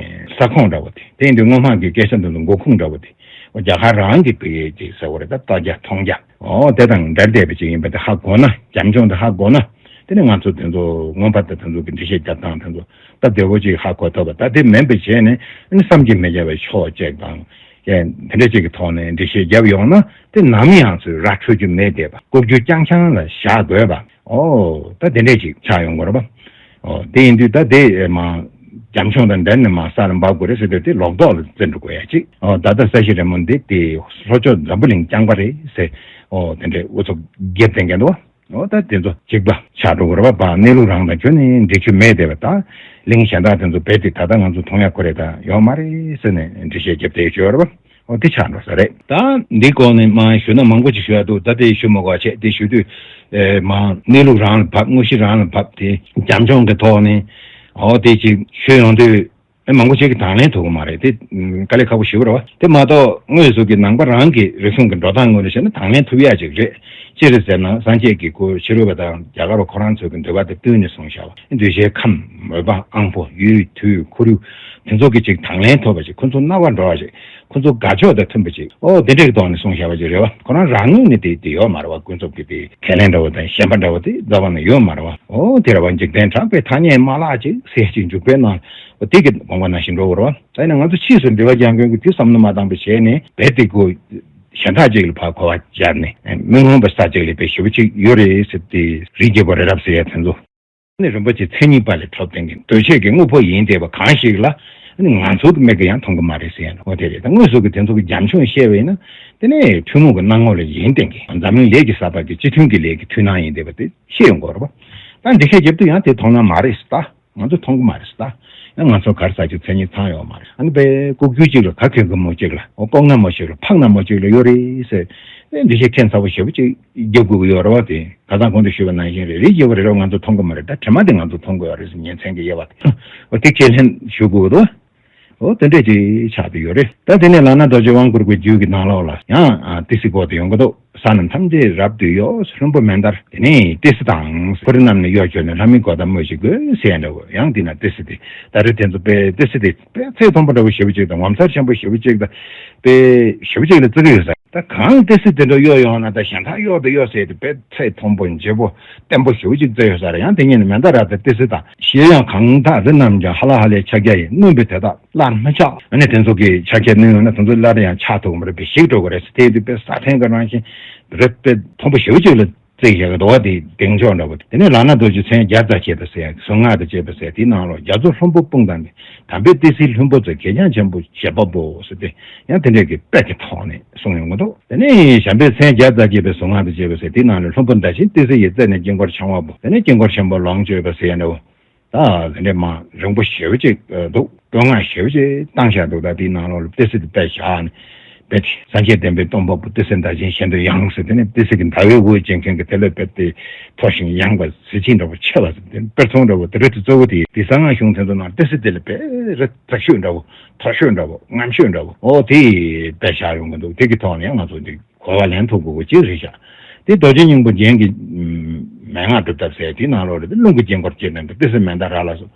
ས་ཁོངས་འདྲ་བོ་དེ་དེ་ཡིན་དུས་སྔོན་མ་གི་སྐད་ཆ་འདི་ཚོ་མགོ་ཁུངས་འདྲ་བོ་དེ། ཨོ་རྒྱ་གར་རང་གི་བོད་ཡིག་ཅིག་ཟེར་བ་རེད། ད་ལྟ་རྒྱ་མཐོང་རྒྱ་ཨོ་དེ་དང་འབྲེལ་བསྡད་པ་ཅིག་ཡིན་པ་དེ་ཧ་གོ་ན། རྒྱབ་ལྗོངས་དེ་ཧ་གོ་ན། དེ་ནས་ང་ཚོ་དེ་ཚོ་མངོན་པ་དང་དེ་ཚོ་གི་འགྲེལ་བཤད་རྒྱབ་སྟངས་དེ་ཚོ་སྟབས་བདེ་བོ་ཅིག་ཧ་གོ་ཐུབ་པ། ད་དེ་མིན་པ་བྱས་ནས་ཨ་ནི་བསམ་གྱིས་མི་ཁྱབ་པའི་ཕྱོགས་གཅིག་དང་། ཡང་དེ་འདྲ་ཅིག་གི་ཐོག་ནས་འགྲེལ་བཤད་བརྒྱབ་ཡོང་ན་དེ་ནམ་ཡང་ཚུར་ར་འཕྲོད་རྒྱུ་མེད་བསྡད་པ། ལྐོག་གྱུར་རྐྱང་རྐྱང་ལ་བཞག་དགོས་པ། ཨོ་ད་དེ་འདྲས་ཅིག་ཆགས་ཡོང་གི་རེད་པ། ཨོ་དེ་ཡིན་དུས་ད་དེ་མ་རྒྱབ་ལྗོངས་དང་འབྲེལ་ནས་མ་ས་ལ་འབབ་དགོས་རེད་ཟེར་དུས་དེ་ལོག་རྟོག་ལ་བརྩི་འགྲོ་དགོས་ཡ་ཅིག་ཨོ་ད་ལྟ་ས་གཞི་རི་མོ་འདི་དེ་ལྷོ་ཕྱོགས་འཛམ་བུ་གླིང་རྐྱང་པ་རེད་ཟེར། ཨོ་དེ་འདྲས་ཨུ་ཚུགས་རྒྱབ་བསྟན་མཁན་འདུག་པ། ཨོ་ད་དེ་ཚོ་གཅིག་པ་ཆགས་འགྲོ་གི་རེད་པ། གནས་ལུགས་རང་དང་ཁྱོན་ནས་འབྲེལ་རྒྱུ་མེད་བསྡད་པ། ད་གླིང་གཞན་དག་དེ་ཚོ་རྦད་དེ་ད་ལྟ་ང་ཚོ་མཐོང་ཡ་ཁོ་རེ་ད་ཡོད་མ་རེད་ཟེར་ནས་འགྲེལ་བཤད་རྒྱབ་བསྡད་ཡོད་ཅོག་རེད་པ། ཨོ་དེ་ཆགས་འགྲོ་ས་རེད། ད་འདི་སྐོར་ནས་མ་ཞུ་ན་མང་པོ་ཅིག་ཞུ་ཡ་འདུག་ད་དེ་ཞུ་མ་དགོས་བྱས་དེ་ཞུ་དུས། ཨེ་མ་གནས་ལུགས་རང་ལ་བབས། དངོས་གཞི་རང་ལ་བབས་དེ་རྒྱབ་ལྗོངས་ཀྱི་ཐོག་ནས་ཨོ་དེ་ཅིག་ཞུ་ཡོང་དུས། ཨེ་མང་པོ་ཅིག་གིས་དང་ལེན་ཐུབ་ཀྱི་མ་རེད་དེ། དཀའ་ལས་ཁག་པོ་ཞེ་པོ་རེད་པ། དེ་མ་གཏོགས་དངོས་སུ་གི་ནང་པ་རང་གི་རིག་གཞུང་གི་འགྲོ་སྟངས་ངོས་ནས་བཤད་ན་དང་ལེན་ཐུབ་ཡ་ཅིག་རེད། ཅི་རེད་ཟེར་ན་སངས་རྒྱས་ཀྱི་སྐུ་ཕྱི་རོལ་པ་དང་རྒྱ་གར་བ་ཁོ་རང་ཚོ་གི་འདོད་པ་དང་བསྟུན་ནས་གསུངས་བཞག་པ། གདུལ་བྱའི་ཁམས། མོས་པ། དབང་པོ། ཡུལ། དུས། ཁོར་ཡུག་དེ་ཚོ་གི་ཅིག་དང་ལེན་ཐོབ་པ་ཅིག་ཁོ་ཚོ་རྣ་བར་འགྲོ་བ་ཅིག་ཁོ་ཚོ་དགའ་ཕྱོགས་དང་མཐུན་པ་ཅིག་ཨོ་དེ་འདྲའི་ཐོག་ནས་གསུངས་བཞག་པ་ཅིག་རེད་པ། ཁོ་རང་རང་ངོས་ནས་དེ་དེ་ཡོད་མ་རེད་པ། ཀུན་རྫོབ་ཀྱི་དེ་ཁས་ལེན་འདྲ་བོ་དང་ཞེན་པ་འདྲ་བོ་དེ་རྩ་བ་ནས་ཡོད་མ་རེད་པ། ཨོ་དེ་རེད་པ། འཇིག་རྟེན་གྲགས་པའི་ཐ་སྙད་མ་ལགས་ཅིག་ཟེར་ཅིག་འཇུག་པའི་ནང་ཨོ་དེ་གི་དགོངས་པ་ནང་བཞིན་འགྲོ་དགོས་རེད་པ། ད་ཡིན་ན་ང་ཚོ་ཕྱིས་སུ་འདུལ་བ་རྒྱལ་མགོན་གྱིས་དེ་བསམ་བློ་མ་བཏང་པ་བྱས་ནས་རྦད་དེ་ཁོ་གཞན་དག་ཅིག་ལ་ཕར་གོ་བ་སྦྱར་ནས་མི་མངོན་པ་ས་ཅིག་ལ་དཔེ་ཞེ་པོ་ཅིག་ཡོད་རེད་ཟེར་ཏེ། རིའི་རྒྱལ་པོ་རི་རབ་ཟེར་ཡ་དེ་ཚོ། ནི་རིན་པོ་ཆེ་མཚན་ཉིད་པ་ལས་འཕྲོ་བསྟན་གྱི་འདུས་བྱས་ཀྱི་དངོས་པོ་ཡིན་བསྡད་པ་གང་ཞིག་ལ་ནི་ང་ཚོ་གི་མིག་གིས་ཡང་མཐོང་གི་མ་རེད་ཟེར་ཡ་འོ་དེ་རེད། ད་དངོས་སུ་གི་དེ་ཚོ་གི་རྒྱབ་ལྗོངས་བཤད་པ་ཡིན་ན། དེ་ནི་ཐུན་མོང་གི་སྣང་ངོ་ལ་ཡིན་བསྟན་གྱི་འཛམ་གླིང་ལས་ཀྱི་ས་ཕག་གི་སྤྱི་མཐུན་གྱི་ལས་ཀྱི་མཐུན་སྣང་ཡིན་བསྡད་པ་དེ་ཤེས་ཡོང་དགོས་རེད་པ། ད་འདི་ཤེས་རྒྱབ་དུས་ཡང་དེ་མཐོང་ན་མ་རེད་ཟེར། ད་ང་ཚོ་མཐོང་གི་མ་རེད་ཟེར། ད་ཡང་ང་ཚོ་གར་ས་ཀྱི་མཚན་ཉིད་ཚང་ཡོད་མ་རེད། ཨ་ནི་པའི་ལྐོག་གྱུར་ཅིག་ལ་ག་གྱོན་གི་མོ་ཅིག་ལ་ཨོ་ལྐོག་ན་མོ་ཅིག་ལ་ཕག་ན་མོ་ཅིག་ལ་ཡོད་རེད་ཟེར། ཨེ་འདི་ཤེས་ཁྱད་མཚར་པོ་ཞེ་པོ་ཅིག་རྒྱབ་དགོས་ཀྱི་ཡོད་རེད་པ། དེ་ཁ་སང་གོང་དུ་ཞུས་པ་ནང་བཞིན་རེད། རིའི་རྒྱལ་པོ་རི་རབ་ང་ཚོ་མཐོང་གི་མ་རེད། ད་དྲི་མ་དེ་ང་ཚོ་མཐོང་དགོས་ཡོད་རེད་ཟེར་ཉིན་མཚན་གྱི་དབྱེ་བ་དེ། འོ་དེ་ཁས་ལེན་ཞུ་དགོས་འདུག་འོ་དེ་འདྲས་ཅིག་ཆགས་བསྡད་ཡོད་རེད། ད་དེ་ནས་ལག་ན་རྡོ་རྗེ་དབང་བསྐུར་བའི་རྒྱུད་ཀྱི་ནང་ལོགས་ལ་ཡང་ཏི་སེའི་སྐོར་དེ་ཡོང་གི་འདུག་ས་རྣམས་ཐམས་ཅད་རབ་ཏུ་གཡོ། ལྷུན་པོ་མན་དར་དེ་ནས་ཏི་སེ་དང་། ཁོ་རེ་རྣམས་ནི་གཡོ་བྱོས་ནས། ལྷ་མིའི་གོ་ད་སྨོས་ཤིག་དགོས་ཟེར་འདྲ་བོ། ཡང་དེ་ན་ཏི་སེ་དེ་ད་རེས་དེ་ཚོ་དཔེ་ཏི་སེ་དེ་དཔེ་ཚད་མཐོན་པོ་འདྲ་བོ་ཞེ་པོ་ཅིག་དང་ངོ་མཚར་ཆེན་པོ་ཞེ་པོ་ཅིག་དང་དཔེ་ཞེ་པོ་ཅིག་ལ་བརྩི་གི་ཡོད་ས། ད་གང་ཏི་སེ་དེ་འདྲ་གཡོ་ཡོང་ན་ད་གཞན་དག་གཡོ་དང་གཡོ་ཟེར་དེ་དཔེ་ཚད་མཐོན་པོ་ལྗིད་པོ་བརྟན་པོ་ཞེ་པོ་ཅིག་བརྩི་ཡོད་ས་རེད། ཡང་དེ་ཉིད་ནི་མན་དཱ་ར་དང་ཏི་སེ་དང་། གཞན་ཡང་གང་དག་རི་རྣམས་ཀྱང་། ཧ་ལ་ཧ་ལའི་ཕྱག་རྒྱ་ཡིས། བསྣུན་པས་དེ་དག་སླར་མི་ཆགས། ཨ་ནི་དེ་ཚོ་གི་ཕྱག་རྒྱ་བསྣུན་ཡོང་ན་དེ་ཚོ་སླར་ཡང་ཆགས་ཐུབ་ཀྱི་མ་རེད། དཔེ་ཞིག་འགྲོ་གི་རེད་ཟེར། དེ་དུས་དཔེ་ས་ཕྲན་གྱི་རང་བཞིན་རེད། དཔེ་མཐོན་པོ་ཞེ་པོ་ཅིག་ལ། བརྩེགས་བཞག་གི་འདུག་བ། དེ་གདེང་འཇོག་འདྲ་བོ། དེ་ནས་ལག་ན་རྡོ་རྗེ་མཚན་བརྒྱ་རྩ་བརྒྱད་པ་ཟེར་ཡ་གསང་སྔགས་དང་བཅས་པ་ཟེར་ཡ་དེའི་ནང་ལོགས། རྒྱ་མཚོ་ལྷུན་པོ་སྤུངས་དང་ནི། དམ་པའི་ཏི་སེའི་ལྷུན་པོ་མཛོད། གད་རྒྱངས་ཆེན་པོ་བཞད་པ་པོ་ཟེར་ཏེ། ཡང་དེ་འདྲས་ཀྱི་དཔེ་གི་ཐོག་ནས་གསུངས་ཡོང་གི་འདུག་དེ་ནས་བྱམས་པའི་མཚན་བརྒྱ་རྩ་བརྒྱད་པའི་གསང་སྔགས་དང་བཅས་པ་ཟེར་དེའི་ནང་ལས། ལྷུན་པོ་ཟླ་ཆེན་ཏི་སེ་ཡི་རྩེ་ནས། དཀྱིལ་འཁོར་འཆང་བ་པོ། དེ་ནས་དཀྱིལ་འཁོར་ཆེན་པོ་ལོངས་སྤྱོད་པ་ཟེར་ཡ་འདྲ་བོ། ད་དེ་འདྲས་མ་རིང་པོ་ཞེ་པོ་ཅིག་འདུག་བཀོད་ངག་ཞེ་པོ་ཅིག་བཏང་བཞག་འདུག་ད་དེའི་ནང་ལོགས་ལ་ཏི་སེ་དེ་དཔེ་བཞག་ནས། དཔེ་དེ་སངས་རྒྱས་བསྟན་པའི་སྟོང་པ་པོ། ཏི་སེ་ཟླ་ཆེན་གཞན་དུ་ཡང་ཟེར། དེ་ནས་ཏི་སེ་གི་ཟླ་བའི་འོད་ཅན་མཁན་གྱི་དེ་ལས་དཔེ་དེ་མཐོ་ཞིང་ཡངས་པ། གཟི་བརྗིད་འདྲ་བོ་ཆེ་བ་ཟེར། དེ་དཔེར་མཚོན་འདྲ་བོ་དེ་རེད། དེ་གཙོ་བོ་དེ་དེ་གསང་སྔགས་གཞུང་དེ་ཚོ་ནང་ཏི་སེ་དེ་ལས་དཔེ་རེ་མཛེས་ཤོས་འདྲ་བོ། མཐོ་ཤོས་འདྲ་བོ། རྔམ་ཤོས་འདྲ་བོ། འོ་དེ་དཔེ་བཞག་ཡོང་གི་འདུག་དེ་གི་ཐོག་ནས་ཡང་ང་ཚོ་འདི་གོ་བ་ལེན་ཐུབ་དགོས་པ་ཅིག་རེད་ཤག་དེ་རྡོ་རྗེ་སྙིང་པོ་རྒྱན་གྱི་མན་ངག་སྒྲུབ་ཐབས་ཟེར་དེའི་ནང་ལོགས་རེད། རླུང་གི་དཀྱིལ་འཁོར་བསྐྱེད་ནས་ཏི་སེ་མནྡ་ར་ལ་སོགས།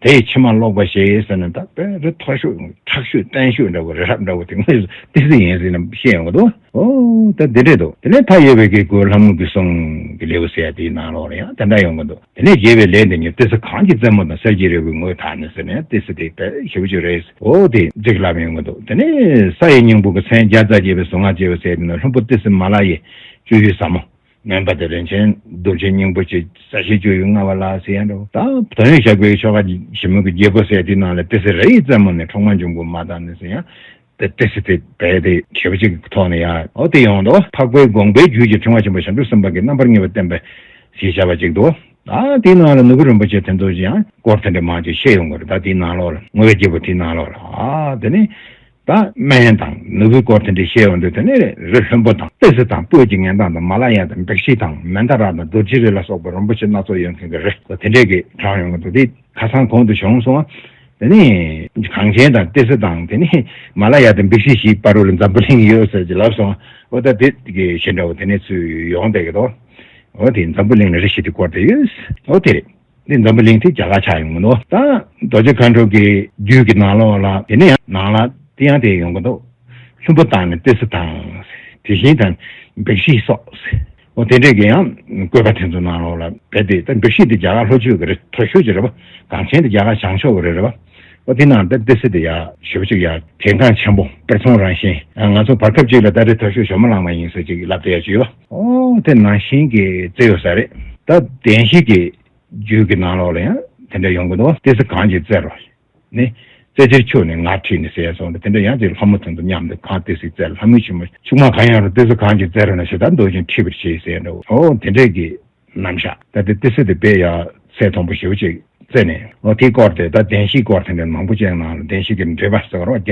དེ་ཡི་ཕྱི་མ་ཀློག་པ་ཞེས་ཟེར་ནས། ད་དཔེ་རེ་མཐོ་ཤོས་མཁྲེགས་ཤོས་བརྟན་ཤོས་འདྲ་བོ། རི་རབ་འདྲ་བོ། དེ་ངོས་སུ་ཏི་སེ་ཡིན་ཟེར་ནས་བཤད་ཡོང་གི་འདུག་འོ་ད་འདི་འདྲས་འདུག་དེ་ནས་མཐའ་ཡས་པའི་གེགས་ཁུར་ལྷ་མོ་གི་གསུང་གི་ལེའུ་ཟེར་ཡ་དེའི་ནང་ལོགས་ལ་ཡང་དེ་འདྲ་ཡོང་གི་འདུག་དེ་ནས་རྒྱས་པའི་ལས་འདི་ཉིད། ཏི་སེ་གངས་ཀྱི་རྩེ་མོ་དང་། གསེར་གྱི་རི་བོའི་ངོས་དག་ནི་ཟེར་ནས། ཏི་སེ་དེ་དཔེ་ཞེ་པོ་ཅིག་རེད། འོ་དེ་ཅིག་ལབ་ཡོང་གི་འདུག་དེ་ནས་ས་ཡི་སྙིང་པོ་གི་མཚན་བརྒྱ་རྩ་བརྒྱད་པའི་གཟུངས་སྔགས་ཅེས་པ་ཟེར་དེ་ནི། ལྷུན་པོ་ཏི་སེ་མ་ལ་ཡའི་སྤྱོད་ཡུལ་ཟབ་མོ། མོན་པ་དེ་རིན་ཆེན་རྡོ་རྗེ་སྙིང་པོ་ཆེ། ས་གཞི་སྤྱོད་ཡུལ་མངའ་བ་ལ་ཟེར་ཡ་འདྲ་བོ། ད་དོན་ཡོད་ཞགས་པའི་ཆོ་ག་ཞིབ་མོ་གི་རྒྱལ་པོ་ཟེར་དེའི་ནང་ལ། ཏི་སེ་རི་ཡི་རྩེ་མོ་ནས། འཁྲུག་མ་འབྱུང་པོ་མ་དག་ནི་ཟེར་ཡ། དེ་ཏི་སེ་དེ་དཔེ་དེ་ཞེ་པོ་ཅིག་གི་ཐོག་ནས་ཡང་འོ་དེ་ཡོང་འདུག་འཕགས་པའི་དགོངས་པའི་རྒྱུད་ཀྱི་ཕྲེང་བ་ཆེན་པོ་ཞབས་དྲུང་གསུམ་པ་གིས་རྣམ་པར་ངེས་པ་བསྟན་པ་ཞེས་བྱ་བ་ཅིག་འདུག་ད་དེའི་ནང་ལ་ནོར་བུ་རིན་པོ་ཆེ་དེ་ཚོ་ཡང་སྐོར་དེ་འདྲ་མང་ཅིག་བཤད་ཡོང་གི་རེད། ད་དེའི་ནང་ལོགས་ལ་བསྔོ་བའི་རྒྱལ་པོ་དེའི་ནང་ལོགས་ལ། ཨ་དེ་ནས་ད་སྨན་དང་ནོར་བུའི་སྐོར་དེ་འདྲ་བཤད་ཡོང་དུས། དེ་ནས་རི་ལྷུན་པོ་དང་། ཏི་སེ་དང་། སྤོས་ཀྱི་ངན་མདངས་དང་། མ་ལ་ཡ་དང་། བྷིག་ཤི་དང་། མནྡ་ར་དང་། རྡོ་རྗེ་རི་ལ་སོགས་པ་རིན་པོ་ཆེ་སྣ་ཚོགས་ཡོད་མཁན་གྱི་རི་དེ་འདྲས་ཀྱི་གྲངས་ཡོང་གི་འདུག་དེ་ཁ་སང་གོང་དུ་བྱུང་སོང་། དེ་ནས་གངས་ཅན་དང་ཏི་སེ་དང་། དེ་ནས་མ་ལ་ཡ་དང་བྷིག་ཤི་ཞིག་བར་དུ་ལ་འཛམ་བུ་གླིང་ཡོད་ཟེར་གྱི་ལབ་སོང་། འོ་ད་དེ་གི་ཞེ་འདྲ་བོ་དེ་ནས་ཚུར་ཡོང་བསྡད་ཀྱི་འདུག་འོ་དེ་འཛམ་བུ་གླིང་ལ་རི་བཞི་དེ་བསྐོར་བསྡད་ཡོད། འོ་དེ་རེད། དེ་འཛམ་བུ་གླིང་དེ་རྒྱ་གར་ཆགས་ཡོང་གི་འདུག་ད་རྡོ་རྗེ་མཁའ་འགྲོ་གི་རྒྱུད་ཀྱི་ནང་ལོགས་ལ། དེ་ནས་ཡང་ནང་ལ་དེ་ཡང་དེ་ཡོང་གི་འདུག་ལྷུན་པོ་དང་ནི་ཏི་སེ་དང་། དེ་བཞིན་དང་བྷིག་ཤི་སོགས། འོ་དེ་འདྲས་ཀྱི་ཡང་བཀོད་པ་དེ་ཚོ་ནང་ལོགས་ལ་རྦད་དེ། ད་བྷིག་ཤི་དེ་རྒྱ་གར་ལྷོ་ཕྱོགས་ཀྱི་རི་མཐོ་ཤོས་ཅིག་རེད་པ། གངས་ཅན་དེ་རྒྱ་གར་བྱང་ཕྱོགས་ཀྱི་རི་རེད་པ། འོ་དེ་ནང་ད་ཏི་སེ་དེ་ཡ་ཞེ་པོ་ཅིག་ཡ་གལ་འགངས་ཆེན་པོ། དཔེ་མཚོན་རང་བཞིན། ང་ཚོ་བར་སྐབས་ཅིག་ལ་ད་རི་མཐོ་ཤོས་ཇོ་མོ་གླང་མ་ཡིན་ཟེར་ཅིག་ལབ་བསྡད་ཡ་ཅིག་ཡོད་པ། འོ་དེ་ནང་བཞིན་གྱི་རྩེ་ཡོད་ས་རེད། ད་བདེན་བཞི་གི་རྒྱུད་ཀྱི་ནང་ལོགས་ལ་ཡང་དེ་འདྲ་ཡོང་གི་འདུག་ཏི་སེ་གངས་ཀྱི་རྩེ་རུ་ནི། རྩེ་ལྕེར་ཆུ་ནི་ངར་འཁྲིགས་ནས་ཟེར་ཡ་སོགས་དེ་འདྲ་ཡང་དེ་ལྷ་མོ་དེ་ཚོ་མཉམ་དུ། གངས་ཏི་སེའི་རྩེ་ལ། ལྷ་མོའི་ཕྱི་མོ་ཆུང་མ་གང་ཡང་རུང་། ཏི་སེ་གངས་ཀྱི་རྩེ་རུ་ན། ཇི་ལྟར་འདོད་ཅིང་འཁྲིད་པར་བྱེད་ཟེར་ཡ་འདྲ་བོ། འོ་དེ་འདྲས་ཀྱི་རྣམ་གཞག་ད་དེ་ཏི་སེ་དེ་དཔེ་ཡ་ཚད་མཐོན་པོ་ཞེ་པོ་ཅིག་རྩེ་ནས། འོ་དེའི་སྐོར་དེ། ད་བདེན་བཞིའི་སྐོར་དེ་འདྲ་མང་པོ་ཅིག་ནང་ལ། བདེན་བཞི་གི་འགྲེལ་པ་ཟེར་བ་རེད་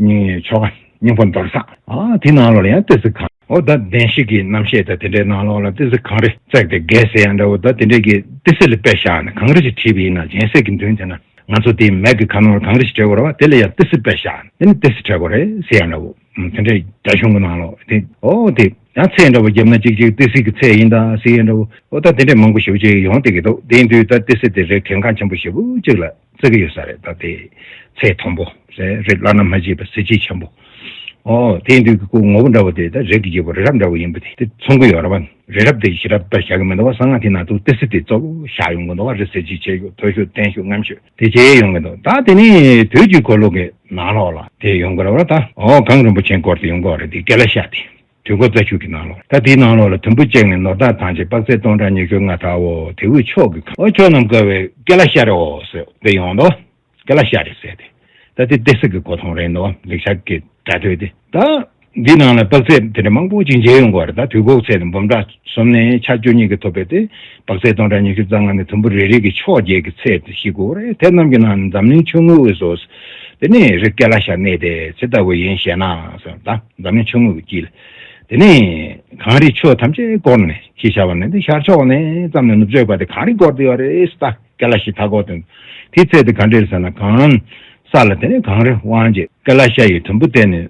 པ། ཆོ་ག་སྙིང་པོ་མདོར་བསྡུས། ཨ་དེའི་ནང་ལོགས་ལ་ཡང་ཏི་སེ་གངས། འོ་ད་བདེན་བཞི་གི་རྣམ་བཤད་དང་དེ་འདྲའི་ནང་ལོགས་ལ་ཏི་སེ་གངས་རི་བརྩེགས་ཏེ་བརྒལ་ཟེར་ཡ་འདྲ་བོ། ད་དེ་འདྲས་ཀྱི་ཏི་སེ་ལ་དཔེ་བཞག་ནས་གངས་རི་ཞིག་བྲིས་པ་ཡིན་ན། སྦྱིན་སྲེག་གི་མདུན་དེ་ན་ང་ཚོ་དེའི་མེ་གི་ཁ་ནང་ལ་གངས་རི་ཞིག་བྲིས་དགོས་རེད་པ། དེ་ལ་ཡང་ཏི་སེ་དཔེ་བཞག་ནས། དེ་ནི་ཏི་སེ་བྲིས་དགོས་རེད་ཟེར་ཡ་འདྲ་བོ། དེ་འདྲའི་རྒྱ་གཞུང་གི་ནང་ལོགས་དེ། འོ་དེ་ཡང་ཚད་འདྲ་བོ་བརྒྱབ་ན་གཅིག་གཅིག་ཏི་སེ་གི་ཚད་ཡིན་ད་ཟེར་ཡ་འདྲ་བོ། འོ་ད་དེ་འདྲའི་མང་པོ་ཞེ་པོ་ཅིག་ཡོང་བསྡད་ཀྱི་འདུག་དེ་ཡིན་དུས་ད་ཏི་སེ་དེ་རི་གལ་འགངས་ཆེན་པོ་ཞེ་པོ་ཅིག་ལ་བརྩི་གི་ཡོད་ས་རེད། ད་དེ་ཚད་མཐོན་པོ་ཟེར། རི་བླ་ན་མ་མཆིས་པ། གཟི་བརྗིད་ཆེན་པོ། འོ་དེ་ཡིན་དུས་ཀྱི་ཁོ་ངོ་བོ་འདྲ་བོ་དེ་ད་རི་གི་རྒྱལ་པོ། རི་རབ་འདྲ་བོ་ཡིན་པ་དེ་དེ་མཚོན་གྱི་ཡོད་རེད་པ། རི་རབ་དེ་ཞི་རབ་ད་བཞག་གི་མི་འདུག་པ། གསང་སྔགས་དེའི་ནང་དུ་ཏི་སེ་དེ་གཙོ་བོ་བཞག་ཡོང་གི་འདུག་པ། རི་གཟི་བརྗིད་ཆེ་ཤོས། མཐོ་ཤོས། བརྟན་ཤོས། རྔམ་ཤོས་དེ་བྱས་ཡོང་གི་འདུག་ད་དེ་ནི་དུས་ཀྱི་འཁོར་ལོ་གི་ནང་ལོགས་ལ་དེ་ཡོང་གི་རེད་པ། ད་འོ་གངས་རིན་པོ་ཆེའི་སྐོར་དེ་ཡོང་གི་རེད། དེ་ཀེ་ལ་ཤ་དེ། དུས་འཁོར་རྩ་ཆུ་གི་ནང་ལོགས། ད་དེའི་ནང་ལོགས་ལ། དུམ་བུ་བཅུ་གཉིས་ནོར་བདག་ཐམས་ཅད། དཔག་ཚད་སྟོང་ཕྲག་ཉི་ཤུ་ལྔ་ལྟ་བུའོ། དེ་བས་མཆོག་གི་གངས། འོ་ཕྱོགས་རྣམས་བསྐལ་བའི་ཀེ་ལ་ཤ་རེའོ་ཟེར་དེ་ཡོང་འདུག་ཀེ་ལ་ཤ་རེ་ཟེར་དེ། ད་དེ་ཏི་སེ་གི་གོ་མཐོང་རེད་འདུག་ལེགས་བཤད་ཀྱི་སྒྲ་ཐོས་དེ། ད་འདི་ནང་ལ་དཔག་ཚད་དེ་འདྲ་མང་པོ་ཅིག་མཇལ་ཡོང་གི་རེད། ད་དུས་འཁོར་ཚད་དེ་འབུམ་ཕྲག་གསུམ་ནས་ཕྱག་བཅུ་གཉིས་ཀྱིས་ཐུབ་པའི་དེ། དཔག་ཚད་སྟོང་ཕྲག་ཉི་ཤུ་རྩ་ལྔ་ནས་དུམ་བུ་རེ་རེ་གི་ཕྱོགས་བརྒྱད་ཀྱི་ཚད་དེ་ཤེས་དགོས་རེད། དེ་རྣམས་ཀྱི་ནང་ནས་འཛམ་གླིང་ཆུང་ངུ་བས་སོ། དེ་ནས་རི་ཀེ་ལ་ཤ་གནས་དེ་ཇི་ལྟ་བུ་ཡིན་ཞེ་ན་ཟེར། ད་འཛམ་གླིང་ཆུང་ངུ་གི་དཀྱིལ། དེ་ནས་གངས་རིས་ཕྱོགས་ཐམས་ཅད་བསྐོར་ནས། ཅེས་བྱ་བ་ནི་འདི་ཤར་ཕྱོགས་ནས་བརྩམས་ནས་ནུབ་ཕྱོགས་བར་དུ་གངས་རིས་བསྐོར་ཏེ་ཡོད་རེད། ད་ཀེ་ལ་ཤའི་མཐའ་སྐོར་དེ། དེའི་ཚད་དེ་ག་འདྲས་ཟེར་ན། གང་ས་ལ་དེ་ནས་གངས་རི་དབང་བྱེད་ཀེ་ལ་ཤ་ཡི་དུམ་བུ་དེ་ནི་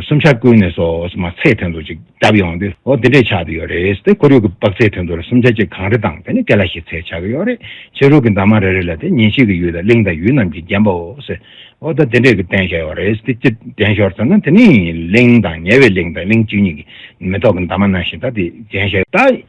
སུམ་ཆ་ཀུན་ནས་སོ་མ་ཚད་དེ་ཚོ་ཅིག་བརྡབས་ཡོང་དུས། འོ་དེ་འདྲས་ཆགས་ཏེ་ཡོད་རེད། དེ་ཁོར་ཡུག་གི་དཔག་ཚད་དེ་ཚོ་ལ་སུམ་ཆ་གཅིག་གངས་རི་དང་དེ་ནས་ཀེ་ལ་ཤའི་ཚད་ཆགས་ཀྱི་ཡོད་རེད། ཕྱི་རོལ་གྱི་འདབ་མ་རེ་རེ་ལ་དེ་ཉིན་ཕྱེད་ཀྱི་ཡུལ་དང་གླིང་དང་ཡུལ་རྣམས་ཀྱིས་བརྒྱན་པའོ་ཟེར། འོ་ད་དེ་འདྲས་ཀྱི་བསྟན་བཞག་ཡོད་རེད། དེ་ཅི་བསྟན་ཞོར་ཟེར་ན། དེ་ནི་གླིང་དང་ཉེ་བའི་གླིང་དང་གླིང་བཅུ་གཉིས་ཀྱི་མེ་ཏོག་གི་འདབ་མ་ནང་བཞིན་ད་དེ་བརྒྱན་བཞག་ད།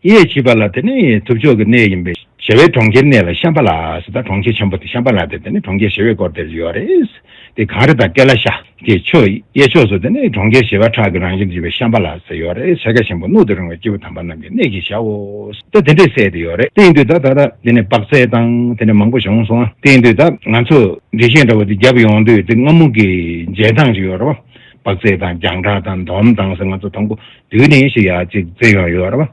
གཡས་ཕྱི་པ་ལ་དེ་ནི་ཐུབ་ཕྱོགས་ཀྱི་གནས་ཡིན་པས་ཞི་བའི་གྲོང་ཁྱེར་གནས་ལ་ཤམྦྷ་ལ་ཟེར། ད་གྲོང་ཁྱེར་ཆེན་པོ་དེ་ཤམྦྷ་ལ་དེ་དེ་ནི་གྲོང་ཁྱེར་ཞི་བའི་སྐོར་དེར་ཡོད་རེད། དེ་གངས་རི་དང་ཀེ་ལ་ཤ་གི་ཕྱོགས་གཡས་ཕྱོགས་སུ་དེ་ནི་གྲོང་ཁྱེར་ཞི་བ་ཕྲག་གི་རང་བཞིན་གྱི་བའི་ཤམྦྷ་ལ་ཟེར་ཡོད་རེད། ཆེ་ཁ་ཆེན་པོ་སྣོད་དུ་རིང་བའི་སྐྱེས་བུ་དམ་པ་རྣམས་ཀྱི་གནས་ཀྱི་ཞབས་འོ། ད་དེ་འདྲས་གསལ་དུ་ཡོད་རེད། དེ་ཡིན་དུས་ད་ད་ལྟ་དེ་ནི་དཔག་ཚད་དང་དེ་ནི་མང་པོ་བྱུང་སོང་། དེ་ཡིན་དུས་ད་ང་ཚོ་འགྲེལ་བཤད་འདྲ་བོ་དེ་བརྒྱབ་ཡོང་དུས་དེ་སྔ་མོ་གི་མཇལ་སྟངས་ཅིག་ཡོད་རེད་བ། དཔག་ཚད་དང་རྒྱང་གྲགས་དང་འདོམས་དང་ཟེར་ང་ཚོ་དང་པོ་དུས་ནས་ཞིག་ཡག་ཅིག་བཙལ་ཡོང་ཡོད་རེད་བ།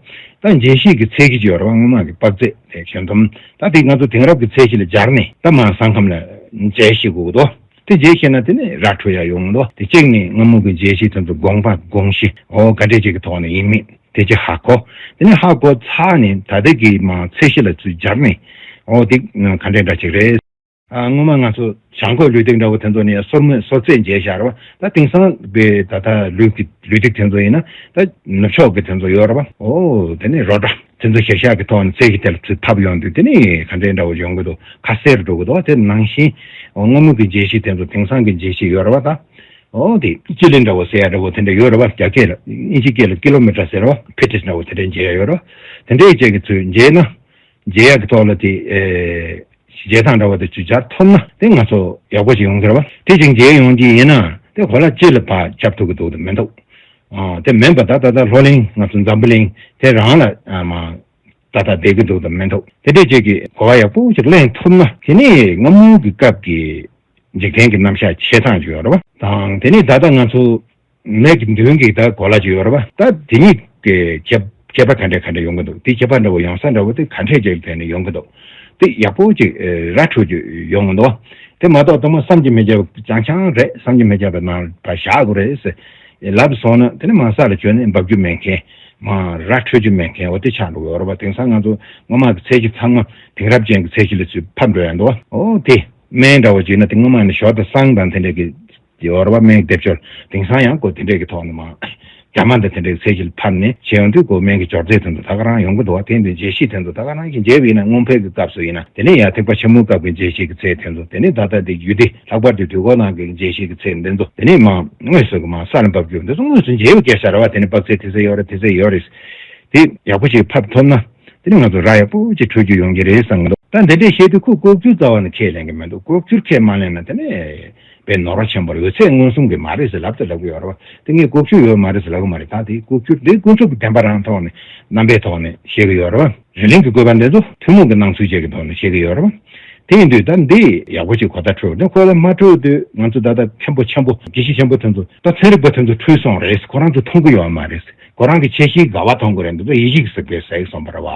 ད་མཇལ་ཤེས་ཀྱི་ཚད་གཞི་ཅིག་ཡོད་རེད་བ། སྔོན་མ་གི་དཔག་ཚད་དེ་ཞལ་འཛོམས་ད་དེ་ང་ཚོ་དེང་རབས་ཀྱི་ཚད་གཞི་ལ་སྦྱར་ནས་ད་མར་ས་ཁམས་ལ་མཇལ་ཤེས་དགོས་ཀྱི་འདུག་དེ་རྗེས་བཤད་ན་དེ་ནི་ར་འཕྲོད་ཡ་ཡོང་འདུག་དེ་གཅིག་ནི་སྔ་མོ་གི་མཇལ་ཤེས་དེ་ཚོ་དགོངས་པ་དགོངས་གཞི་འོ་ག་འདྲས་ཅིག་གི་ཐོག་ནས་ཡིན་མིན་དེ་ཅིག་ཧ་གོ། དེ་ནི་ཧ་གོ་ཚར་ནས་ད་ལྟ་གི་མ་ཚད་གཞི་ལ་ཚུར་སྦྱར་ནས་འོ་དེ་ག་འདྲས་འདྲ་ཅིག་རེད། ཨ་སྔོན་མ་ང་ཚོ་བྱང་ཁོག་ལུས་སྟེགས་འདྲ་བོ་དེ་ཚོ་ནས་སོར་མོས་སོར་རྩེ་མཇལ་བཞག་རེད་བ། ད་དེང་སང་པའི་ད་ལྟ་ལུས་ཀྱི་ལུས་སྟེགས་དེ་ཚོ་ཡིན་ན་ད་ནུབ་ཕྱོགས་ཀྱི་དེ་ཚོ་ཡོད་རེད་བ། འོ་དེ་ནི་རོ་བྲག་དེ་ཚོ་ཞིབ་ཆ་གི་ཐོག་ནས་ཚད་གཞི་དེ་ལ་ཚུར་ཕབ་ཡོང་དུས་དེ་ནི་ག་འདྲའི་འདྲ་བོ་ཡོང་གི་འདུག་ཁ་གསལ་རུ་འགྲོ་གི་འདུག་དེ་ནང་བཞིན་འོ་སྔ་མོ་གི་མཇལ་ཤེས་དེ་ཚོ་དེང་སང་གི་མཇལ་ཤེས་ཡོད་རེད་བ། ད་འོ་དེ་སྤྱི་ལེ་འདྲ་བོ་ཟེར་ཡ་འདྲ་བོ་དེ་འདྲ་ཡོད་རེད་བ། རྒྱ་སྐད་ལ་དབྱིན་ཇི་སྐད་ལ་ཀི་ལོ་མི་ཊར་ཟེར་བ། ཕི་ཊི་འདྲ་བོ་དེ་འདྲ་མཇལ་ཡ་ཡོད་རེད་བ། དེ་འདྲའི་ཅིག་གི་ཚུར་མཇལ་ན་མཇལ་ཡ་གི་ཐོག་ལ་དེ་ཨེ་མཇལ་སྟངས་འདྲ་བོ་དེ་ཚུར་སྦྱར་ཐུབ་ན་དེ་ང་ཚོ་ཡག་པོ་ཞིག་ཡོང་གི་རེད་བ། དེ་ཅིག་མཇལ་ཡོང་གི་ཡིན་ན་དེ་གོ་ལ་སྤྱི་ལ་ཕར་ཁྱབ་ཐུབ་ཀྱི་འདུག་དེ་མི་འདུག་ཨ་དེ་མིན་པ་ད་ད་ལྟ་ལྷོ་གླིང་ང་ཚོ་འཛམ་བུ་གླིང་དེ་རང་ལ་ཨ་མ་ད་ལྟ་བསྡད་ཀྱི་འདུག་དང་མི་འདུག་དེ་འདྲས་ཅིག་གི་གོ་བ་ཡག་པོ་ཅིག་ལེན་ཐུབ་ན་དེ་ནས་སྔ་མོ་གི་སྐབས་ཀྱི་འཇིག་རྟེན་གྱི་རྣམ་གཞག་བྱེད་སྟངས་ཅིག་ཡོད་རེད་བ། དང་དེ་ནས་ད་ལྟ་ང་ཚོ་མིག་གི་མདུན་གྱི་ད་གོ་ལ་ཅིག་ཡོད་རེད་བ། ད་དེ་གཉིས་ཀྱི་ཁྱད་ཁྱད་པར་ག་འདྲ་ག་འདྲ་ཡོང་གི་འདུག་དེ་ཁྱད་པར་འདྲ་བོ་ཡོང་ས་འདྲ་བོ་དེ་ག་འདྲས་ཅིག་ཐད་ནས་ཡོང་གི་འདུག་དེ་ཡག་པོ་ཅིག་ར་འཕྲོད་རྒྱུ་ཡོང་གི་འདུག་དེ་མ་གཏོགས་དེ་མ་བསམ་གྱིས་མི་ཁྱབ་པ་རྐྱང་རྐྱང་རེད། བསམ་གྱིས་མི་ཁྱབ་པའི་ནང་ཕར་བཞག་དགོས་རེད་ཟེར་ལབ་སོང་ན་དེ་ནི་མ་ས་ལ་བྱོན་ནས་འབབ་རྒྱུ་མེད་མཁན། མ་ར་འཕྲོད་རྒྱུ་མེད་མཁན་འོ་དེ་ཆགས་འགྲོ་གི་ཡོད་རེད་བ། དེང་སང་ང་ཚོ་སྔོན་མ་གི་ཚད་གཞི་ཚང་མ་དེང་རབས་ཅན་གྱི་ཚད་གཞི་ལ་ཚུར་ཕབ་འགྲོ་ཡ་འདུག་བ། འོ་དེ་སྨན་འདྲ་བོ་བྱས་ན་དེ་སྔོན་མ་ནས་ཞོ་དང་བསང་དང་དེ་འདྲ་གི་ཡོད་རེད་བ། སྨན་སྡེབ་སྦྱོར་དེང་སང་ཡང་ཁོ་དེ་འདྲ་གི་ཐོག་ནས་མ་རྒྱ་མ་འདི་དེ་འདྲ་གི་ཚད་གཞི་ལ་ཕབ་ནས་བྱས་ཡོང་དུས་ཁོ་སྨན་གྱི་སྦྱོར་རྫས་དེ་ཚོ་ད་ག་རང་ཡོང་གི་འདུག་བ། དེ་འདི་འཇལ་བྱེད་དེ་ཚོ་ད་ག་རང་གི་འཇལ་བ་ཡིན་ན་སྔོན་འཕེལ་གྱི་སྐབས་སུ་ཡིན་ན་དེ་ནས་ཡང་ཐེག་པ་ཆེན་པོའི་སྐབས་ཀྱི་འཇལ་བྱེད་ཀྱི་ཚད་དེ་ཚོ་དེ་ནས་ད་ལྟ་འདི་ཡུལ་སྡེ་ལྷག་པར་དུ་དུས་འཁོར་ནང་གི་འཇལ་བྱེད་ཀྱི་ཚད་འདི་ཚོ་དེ་ནས་མ་དངོས་སུ་གི་མ་ས་ལ་འབབ་རྒྱུ་འདི་ཚོ་དངོས་སུ་མཇལ་བའི་སྐད་ཆ་རེད་བ། དེ་ནི་དཔག་ཚད་དེ་ཚོ་ཡོད་རེད། དེ་ཚོ་ཡོད་རེད། དེ་ཡག་པོ་ཞིག་ཕབ་ཐུབ་ན་དེ་ནི་ང་ཚོ་ར་ཡག་པོ་ཞིག་འཕྲོད་རྒྱུ་ཡོང་གི་རེད་བསམ་གི་འདུག་ད་འདི་འདྲས་བཤད་དུས་ཁོ་ལྐོག་གྱུར་རྩ་བ་ནས་ཁས་ལེན་གི་མི་འདུག་ལྐོག་གྱུར་ཁས་མ་ལེན་ན་དེ་ནི་དཔེ་ནོར་བ་ཆེན་པོ་རེད། ཡོད་ཚད་མངོན་སུམ་གི་མ་རེད་ཟེར་ལབ་ཏེ་ལབ་གི་ཡོད་རེད་བ། དེ་ངས་ལྐོག་གྱུར་ཡོད་མ་རེད་ཟེར་ལབ་གི་མ་རེད། ད་དེ་ལྐོག་གྱུར་དེ་ཀུན་རྫོབ་ཀྱི་བདེན་པ་རང་ཐོག་ནས་རྣམ་པའི་ཐོག་ནས་བཤད་གི་ཡོད་རེད་བ། རི་གླིང་གི་བཀོད་པ་འདི་ཚོ་ཐུན་མོང་གི་སྣང་ཚུལ་བཅས་ཀྱི་ཐོག་ནས་བཤད་ཀྱི་ཡོད་རེད་བ། དེ་ཡིན་དུས་ད་འདི་ཡག་པོ་ཅིག་གོ་བརྡ་འཕྲོད་འདི་ཁོ་ལ་མ་འཕྲོད་དུས་ང་ཚོ་ད་ལྟ་མཁན་པོ་ཆེན་པོ་དགེ་བཤེས་ཆེན་པོ་དེ་ཚོ་ད་ཚན་རིག་པ་དེ་ཚོ་འཁྲུལ་སོང་རེད། ཁོ་རང་ཚོ་མཐོང་གི་ཡོད་མ་རེད། ཁོ་རང་གི་ཆེ་ཤེལ་དགའ་བ་མཐོང་གི་རེད། འདི་ཚོ་ཡིད་ཆེས་ཟིག་པའི་ཟེར་གི་སོང་བ་རེད་བ།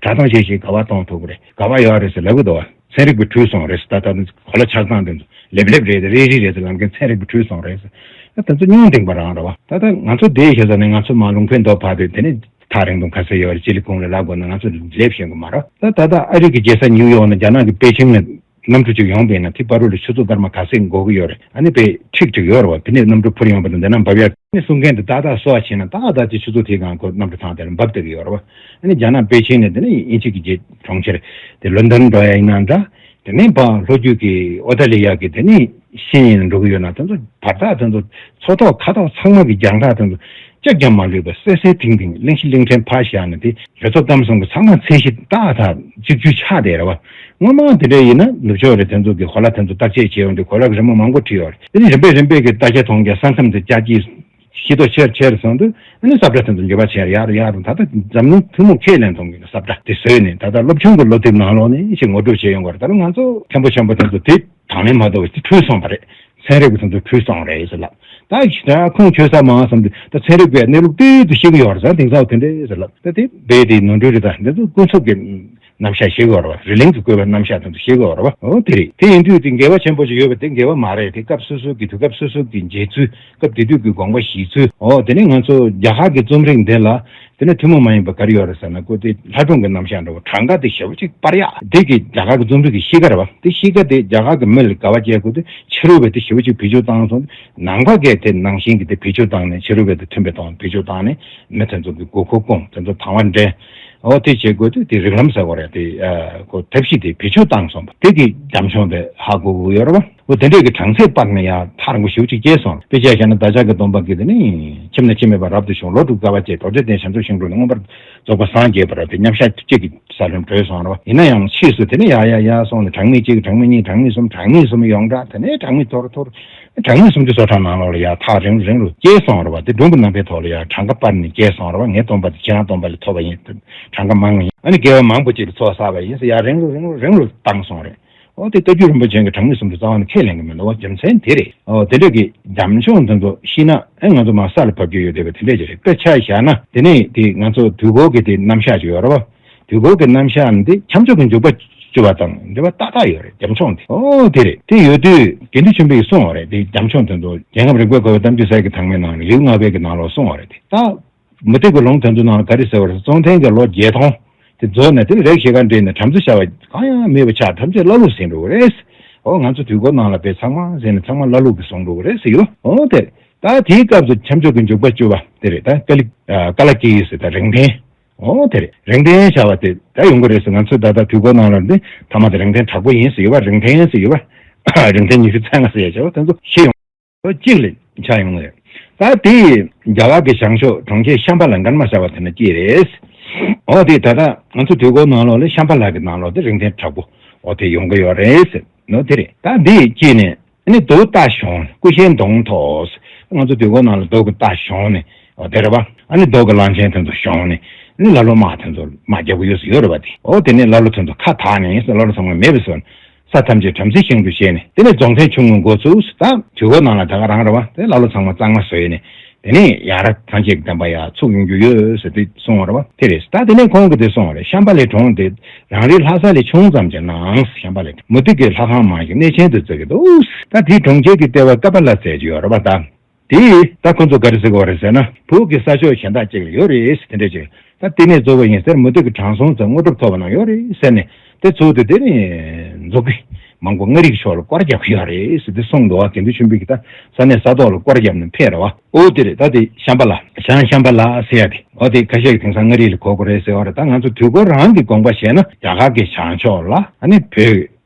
གྲྭ་ཚང་ཆེ་ཤེལ་དགའ་བ་མཐོང་ཐུབ་གི་རེད། དགའ་བ་ཡོད་རེད་ཟེར་ལབ་གི་འདུག་བ། ཚན་རིག་པ་འཁྲུལ་སོང་རེད་ཟེར། ད་ལྟ་གོ་ལ་ཆགས་སྟངས་དེ་ཚོ་ལེབ་ལེབ་རེད་རེ་རེ་རེད་ཟེར་ལབ་མཁན་ཚན་རིག་པ་འཁྲུལ་སོང་རེད་ཟེར། ད་དེ་ཚོ་སྙིང་རྗེ་པ་རང་རེད་བ། ད་ལྟ་ང་ཚོ་དེའི་ཞེ་ས་ནས་ང་ཚོ་མ་ལུང་ཕན་ཐོགས་ཕར་དུས་དེ་ནས་ཐག་རིང་ཐུང་ག་ཚོད་ཡོད་རེད། སྤྱི་ལེ་གུང་ལ་ལབ་དགོས་ན་ང་ཚོ་ལེབ་ཤེས་གི་མ་རེད། ད་ད་ལྟ་ཨ་རི་གི་རྒྱལ་ས་ནིའུ་ཡོག་ནས་རྒྱ་ནག་གི་པེ་ཅིང་ནས་གནམ་གྲུ་ཅིག་ཡོང་པ་ཡིན་ན་དེ་བར་དུ་ལ་ཆུ་ཚོད་སྐར་མ་ག་ཚོད་འགོར་གི་ཡོད་རེད། ཨ་ནི་དཔེ་ཁྲིག་ཁྲིག་ཡོད་རེད་བ། དེ་ནས་གནམ་གྲུ་འཕུར་ཡོང་པ་དང་དེ་ན་འབབ་ཡ་ནི་གསུང་མཁན་དེ་ཏག་ཏག་གསོ་བ་བྱས་ན་ཏག་ཏག་དེ་ཆུ་ཚོད་དེའི་སྒང་ཁོ་གནམ་གྲུ་ཐང་དེ་ལ་འབབ་བསྡད་ཀྱི་ཡོད་རེད་བ། ཨ་ནི་རྒྱ་ནག་པེ་ཅིང་ནས་དེ་ནས་དབྱིན་ཇི་གི་རྒྱལ་གྲོང་ཁྱེར་དེ་ལོན་ཌོན་འགྲོ་ཡ་ཡིན་ན་འདྲ། དེ་ནས་ཕར་ལྷོ་རྒྱུད་ཀྱི་ཨོ་སྟྲེ་ལི་ཡ་གི་དེ་ནས་ཤི་ཉེན་འགྲོ་གི་ཡོད་ན་དེ་ཚོ་བར་ཐག་དེ་ཚོ་མཚོ་ཐོག་ཁ་ཐོག་ཚང་མ་གི་རྒྱང་ཐག་དེ་ཚོ་ཀྱག་ཀྱག་མ་ལུས་པ་གསལ་གསལ་ཐིང་ཐིང་གླེང་གཞི་གླེང་ཕྲན་ཕར་བཞག་ནས་དེ་རི་མཚོ་སྐམ་གསུམ་གྱི་ཚང་མ་ཚད་གཞི་ཏག་ཏག་གཅིག་གྱུར་ཆགས་བསྡད་རེད་བ། སྔོན་མ་དེ་འདྲ་ཡིན་ན་ནུབ་ཕྱོགས་རེད་དེ་ཚོ་གི་གོ་ལ་དེ་ཚོ་བརྟག་དཔྱད་བྱས་ཡོང་དུས་གོ་ལ་གི་རི་མོ་མང་པོ་བྲིས་ཡོད་རེད། དེ་ནི་རིམ་པས་རིམ་པས་ཀྱི་བརྟག་དཔྱད་གཏོང་རྒྱུ་ས་མཚམས་དེ་ལྕགས་ཀྱི་ཤེས་རྟོགས་ཆེར་ཆེར་སོང་དུས་ཨ་ནི་ས་བཀྲ་དེ་ཚོ་འགྱུར་བ་ཆེར་ཡར་ཡར་ད་ལྟ་འཛམ་གླིང་ཐུན་མོང་ཁས་ལེན་གཏོང་གི་ས་བཀྲ་དེ་བཟོས་ནས་ད་ལྟ་སློབ་ཆུང་གི་སློབ་དེབ་ནང་ལོགས་ནས་ཞིག་ངོ་སྤྲོད་བྱས་ཡོང་བར་ད་ལྟ་ང་ཚོ་མཁན་པོ་ཆེན་པོ་དེ་ཚོ་དེ་དང་ལེན་མ་གཏོགས་དེ་འཁྲུལ་སོང་བ་རེད། ཚན་རིག་པ་དེ་ཚོ་འཁྲུལ་སོང་རེད་ཟེར་ལ། ད་ཞི་ད་ཁུངས་འཁྱོལ་ས་མང་བསམ་དུས་ད་ཚན་རིག་པས་གནས་ལུགས་ཏོག་ཏོ་ཤེས་ཀྱི་ཡོད་རེད་ཟེར། དེང་སང་དེ་འདྲས་ཟེར་ལ་ད་དེ་རྦད་དེ་ནོར་འཁྲུལ་རེད། ད་འདི་ཚོ་ཀུན་རྫོབ་ཀྱི་རྣམ་གཞག་ཤེས་ཀྱི་ཡོད་རེད་བ། རི་གླིང་གི་བཀོད་པའི་རྣམ་གཞག་དེ་ཚོ་ཤེས་ཀྱི་ཡོད་རེད་བ། འོ་དེ་རེད། དེ་ཡིན་དུས་དེ་འགལ་བ་ཆེན་པོ་ཞིག་ཡོད་པ་དེ་འགལ་བ་མ་རེད། དེ་སྐབས་སོ་སོ་གི་དུས་སྐབས་སོ་སོ་གི་མཇལ་ཚུལ་སྐབས་དེ་དུས་ཀྱི་དགོངས་པ་བཞེས་ཚུལ། འོ་དེ་ནས་ང་ཚོ་རྒྱ་གར་གྱི་རྩོམ་རིག་འདི་ལ་དེ་ནས་ཐུན་མོང་མ་ཡིན་པ་ག་རེ་ཡོད་རེད་ཟེར་ན་ཁོ་དེ་ལྷ་སྒྲུང་གི་རྣམ་གཞག་འདྲ་བོ་གྲངས་ཀ་དེ་ཞེ་པོ་ཅིག་སྤར་ཡག་དེ་གི་རྒྱ་གར་གྱི་རྩོམ་རིག་གི་གཤིས་ཀ་རེད་བ། དེ་གཤིས་ཀ་དེ་རྒྱ་གར་གྱི་མི་ལ་དགའ་བ་སྐྱེ་དགོས་དུས་ཕྱི་རོལ་པས་དེ་ཞེ་པོ་ཅིག་བེད་སྤྱོད་བཏང་སོང་། ནང་པ་གས་དེ་ནང་བཞིན་གྱི་དེ་བེད་སྤྱོད་བཏང་ནས་ཕྱི་རོལ་པས་དེ་མཐུན་པའི་ཐོག་བེད་སྤྱོད་བཏང་ནས་མི་དེ་ཚོ་གི་མགོ་སྐོར་སྐོང་། དེ་ཚོ་དང་བ་འདྲེན། འོ་དེ་བྱེད་དགོས་དུས་དེ་རིགས་ལམ་ཟེར་བ་རེད། དེ་ཨ་ཁོ་ཐབས་ཤེས་དེ་བེད་སྤྱོད་བཏང་སོང་བ་དེ་གི་རྒྱ་མཆོང་དེ་ཧ་གོ་གི་ཡོད་རེད་བ། འོ་དེ་འདྲས་ཀྱི་གྲངས་ཚད་སྤར་ནས་ཡ་ཐག་རིང་པོ་ཞེ་པོ་ཅིག་སྐྱེལ་སོང་། དཔེ་ཆ་བཞག་ན་བདག་ཅག་གི་སྟོན་པ་གིས་དེ་ནི་ཁྱིམ་ནས་ཁྱིམ་མེད་པར་རབ་ཏུ་བྱུང་། ལོ་དྲུག་དཀའ་བ་སྤྱད། རྡོ་རྗེ་གདན་བྱང་ཆུབ་ཤིང་དྲུང་ནས། མངོན་པར་རྫོགས་པར་སངས་རྒྱས་པར། དེ་མཉམ་གཞག་གཅིག་གི་ས་ལམ་བགྲོད་སོང་རེད་བ། ཡིན་ན་ཡང་ཕྱིས་སུ་དེ་ནི་ཡ་ཡ་ཡ་སོང་ནས་གྲངས་མེད་གཅིག་གྲངས་མེད་གཉིས་གྲངས་མེད་གསུམ་གྲངས་མེད་གསུམ་ཡོངས་གྲགས། དེ་ནས་གྲངས་མེད་མཐོར་མཐོར་གྲངས་མེད་སུམ་ཅུ་སོ་གྲངས་ནང་ལོགས་ལ་ཡ་ཐག་རིང་རུ་རིང་རུ་སྐྱེལ་སོང་རེད་བ། དེ་སྒྲུང་གི་ནང་པའི་ཐོག་ལ་ཡ་གྲངས་ཀ་སྤར་ནས་སྐྱེལ་སོང་རེད་བ། ངའི་སྟོན་པ་དེ་ཁྱེད་རང་སྟོན་པ་ལས་མཐོ་བ་ཡིན། གྲངས་ཀ་མང་བ་ཡིན། ཨ་ནི་དགེ་བ་མང་པོ་ཅིག་ལ་ཚོགས་བསགས་པ་ཡིན་ཟེར་ཡ་རིང་རུ་རིང་རུ་རིང་རུ་བཏང་སོང་རེད། འོ་དེ་བཀའ་བརྒྱུད་རིན་པོ་ཆེ་གི་གྲངས་མེད་སུམ་ཅུ་རྩ་བ་ནས་ཁས་ལེན་གི་མི་འདུག་བ། རྒྱུ་མཚན་དེ་རེད། འོ་དེ་འདྲ་གི་རྒྱ་མཆོང་དེ་ཚོ་ཤི་ན་ཨེ་ང་ཚོ་མར་ས་ལ་བབས་ཀྱི་ཡོད་བསྡད་པ་དེ་འདྲ་ཅིག་རེད། དཔེ་ཆ་བཞག་ན་དེ་ནས་དེ་ང་ཚོ་དུས་འཁོར་གྱི་དེ་རྣམ་གཞག་ཅིག་ཡོད་རེད་བ། དུས་འཁོར་གྱི་རྣམ་གཞག་འདི་ཁྱབ་འཇུག་གི་འཇུག་པ་བཅུ་པ་དང་འབྲེལ་བ་ཏག་ཏག་ཡོད་རེད། རྒྱ་མཆོང་དེ། འོ་དེ་རེད། དེ་ཡོད་དུས་དགེ་འདུན་ཆོས་འཕེལ་གྱིས་གསུངས་པ་རེད། དེ་རྒྱ་མཆོང་དེ་ཚོ་རྒྱལ་ཁམས་རིག་པའི་རྒོལ་བའི་གཏམ་རྒྱུད་གསེར་གྱི་དྭངས་མའི་ནང་ལ་ལེའུ་ལྔ་པའི་གི་ནང་ལོགས་གསུངས་པ་རེད། དེ་ད་མུ་སྟེགས་ཀྱི་ལུང་དེ་ཚོ་ནང་ལ་ག་རེ་ཟེར་བ་རེད། སྲོང་བཙན་གྱི་ལོ་བརྒྱད་སྟོང་དེ་རྫོགས་ནས་དེ་ལ་རེག་ཞེ་ག་འདྲེས་ནས་བྲམ་ཟེ་ཤ་བ་གང་ཡང་མེད་པ་ཆགས། ཐམས་ཅད་ཀླ་ཀློ་ཟིན་འགྲོ་གི་རེད། འོ་ང་ཚོ་དུས་འཁོར་ནང་ལ་བས་ཚང་མ་ཟིན་ནས་ཚང་མ་ཀླ་ཀློ་གི་སོང་འགྲོ་གི་རེད་ཟེར་གྱི་ཡོད། འོ་དེ་ད་དེའི་སྐབས་སུ་ཁྱབ་འཇུག་གི་འཇུག་པ་བཅུ་པ་དེ་རེད། ད་ཀ་ལི་ཀ་ལ་ཀི་ཡེ་ཟེར། ད་རིང་ཐེངས། འོ་དེ་རེད། རིང་ཐེངས་བྱ་བ་དེ་ད་ཡོང་གི་རེད་ཟེར། ང་ཚོས་ད་ལྟ་དུས་འཁོར་ནང་ལ་འདི་ཐ་མ་དེ་རིང་ཐེངས་དྲག་པོ་ཡིན་ཟེར་ཡོད་པ། རིང་ཐེངས་ཟེར་ཡོད་པ། རིང་ཐེངས་ཉི་ཤུ་རྩ་ལྔ་ཟེར་ཡ་བྱ་བ་དེ་ཚོ་ཤེས་ཡོང་། གཅིག་ལ་ཆགས་ཡོང་གི་རེད། ད་དེ་རྒྱ་གར་གྱི་བྱང་ཕྱོགས་གྲོང་ཁྱེར་ཤམ་བྷ་ལ་མགར་མ་ཤ་བ་དེ་ན་སྐྱེས་རེད། འོ་དེ་ད་ལྟ་ང་ཚོ་དུས་འཁོར་ནང་ལོགས་ལ་ཤམ་བྷ་ལ་གི་ནང་ལོགས་དེ་རིང་ཐེངས་དྲག་པོ་འོ་དེ་ཡོང་གི་ཡོད་རེད་ཟེར་ནོ་དེ་རེད། ད་འདི་སྐྱེས་ནས་ཨ་ནི་དུ་རྟ་ཞོན། ཀུ་ཤའི་མདོངས་ཐོགས། ང་ཚོ་དུས་འཁོར་ནང་ལ་རྡོ་གི་རྟ་ཞོན་ནས་འོ་དེ་རེད་པ། ཨ་ནི་རྡོ་གི་གླང་ཆེན་དེ་ཚོ་ཞོན་ནས་ཨ་ནི་ཀླ་ཀློ་དམག་དེ་ཚོ་དམག་རྒྱག་གི་ཡོད་ཟེར་ཡོད་རེད་པ། དེ་འོ་དེ་ནས་ཀླ་ཀློ་དེ་ཚོ་ཁ་དག་ནས་ཀླ་ཀློ་ཚང་མ་མེད་པ་བཟོས། ས་ཐམས་ཅད་བྲམ་ཟེ་ཞིང་དུ་བྱས་ནས་དེ་ནས་རྫོགས་ལྡན་ཆུང་ངུ་འགོ་ཚུགས། ད་དུས་འཁོར་ནང་ལ་ད་ག་རང་རེད་པ། དེ་ཀླ་ཀློ་ཚང་མ་གཙང་མ་བཟོས་ནས་དེ་ནས་ཡང་ར་ཐམས་ཅད་ཀྱི་བསྟན་པ་ཡར་ཚུགས་ཡོང་རྒྱུ་ཡོད་ཟེར་དེ་གསུངས་པ་རེད་པ། དེ་རེད། ད་དེ་ནས་ཁོང་གིས་དེ་གསུངས་པ་རེད། ཤམ་བྷ་ལའི་གྲོང་དེ་རང་རེའི་ལྷ་ས་ལས་ཆུང་ཙམ་གྱི་ནང་། ཤམ་བྷ་ལའི་མུ་སྟེགས་ཀྱི་ལྷ་ཁང་མང་ཞིང་གནས་ཆེན་དུ་བརྩི་གི་འདུག། ད་དེའི་གྲོང་ཁྱེར་གྱི་ལྟེ་བ་ཀ་པ་ལ་ཟེར་གྱི་ཡོད་རེད་པ། ད་དེ་ད་ཁོ་ཚོ་ག་རེ་ཟེར་གྱི་ཡོད་རེད་ཟེར་ན། བོད་ཀྱི་ས་ཕྱོགས་གཞན་དག་ཅིག་ལ་ཡོད་རེད་ཟེར། དེ་འདྲ་ཅིག། ད་དེ་ནས་རྫོགས་པ་ཡིན་ཟེར། མུ་སྟེགས་ཀྱི་དྲང་སྲོང་ཚོ་དངོས་གྲུབ་ཐོབ་པ་རྣམས་ཡོད་རེད་ཟེར་ནས་དེ་ཚུར་དུ་དེ་ནས་མཛུབ་གུ་མང་པོ་མངའ་རིས་ཕྱོགས་ལ་སྐོར་རྒྱག་གི་ཡོད་རེད་ཟེར་དེ་གསུངས་འདུག་པ། དགེ་འདུན་ཆོས་འཕེལ་གྱིས་ད་ས་གནས་ས་ཐོག་ལ་སྐོར་བརྒྱབ་ནས་ཕེབས་རེད་པ། འོ་དེ་རེད། ད་དེ་ཤམ་བྷ་ལ། བྱང་ཤམ་བྷ་ལ་ཟེར་ཡ་དེ། འོ་དེ་ཁ་ཤས་ཀྱིས་དེང་སང་མངའ་རིས་ལ་གོ་དགོས་རེད་ཟེར་བ་རེད། ད་ང་ཚོ་དུས་འཁོར་རང་གི་དགོངས་པ་བཞེས་ན་རྒྱ་གར་གྱི་བྱང་ཕྱོགས་ལ་ཨ་ནི་བོད་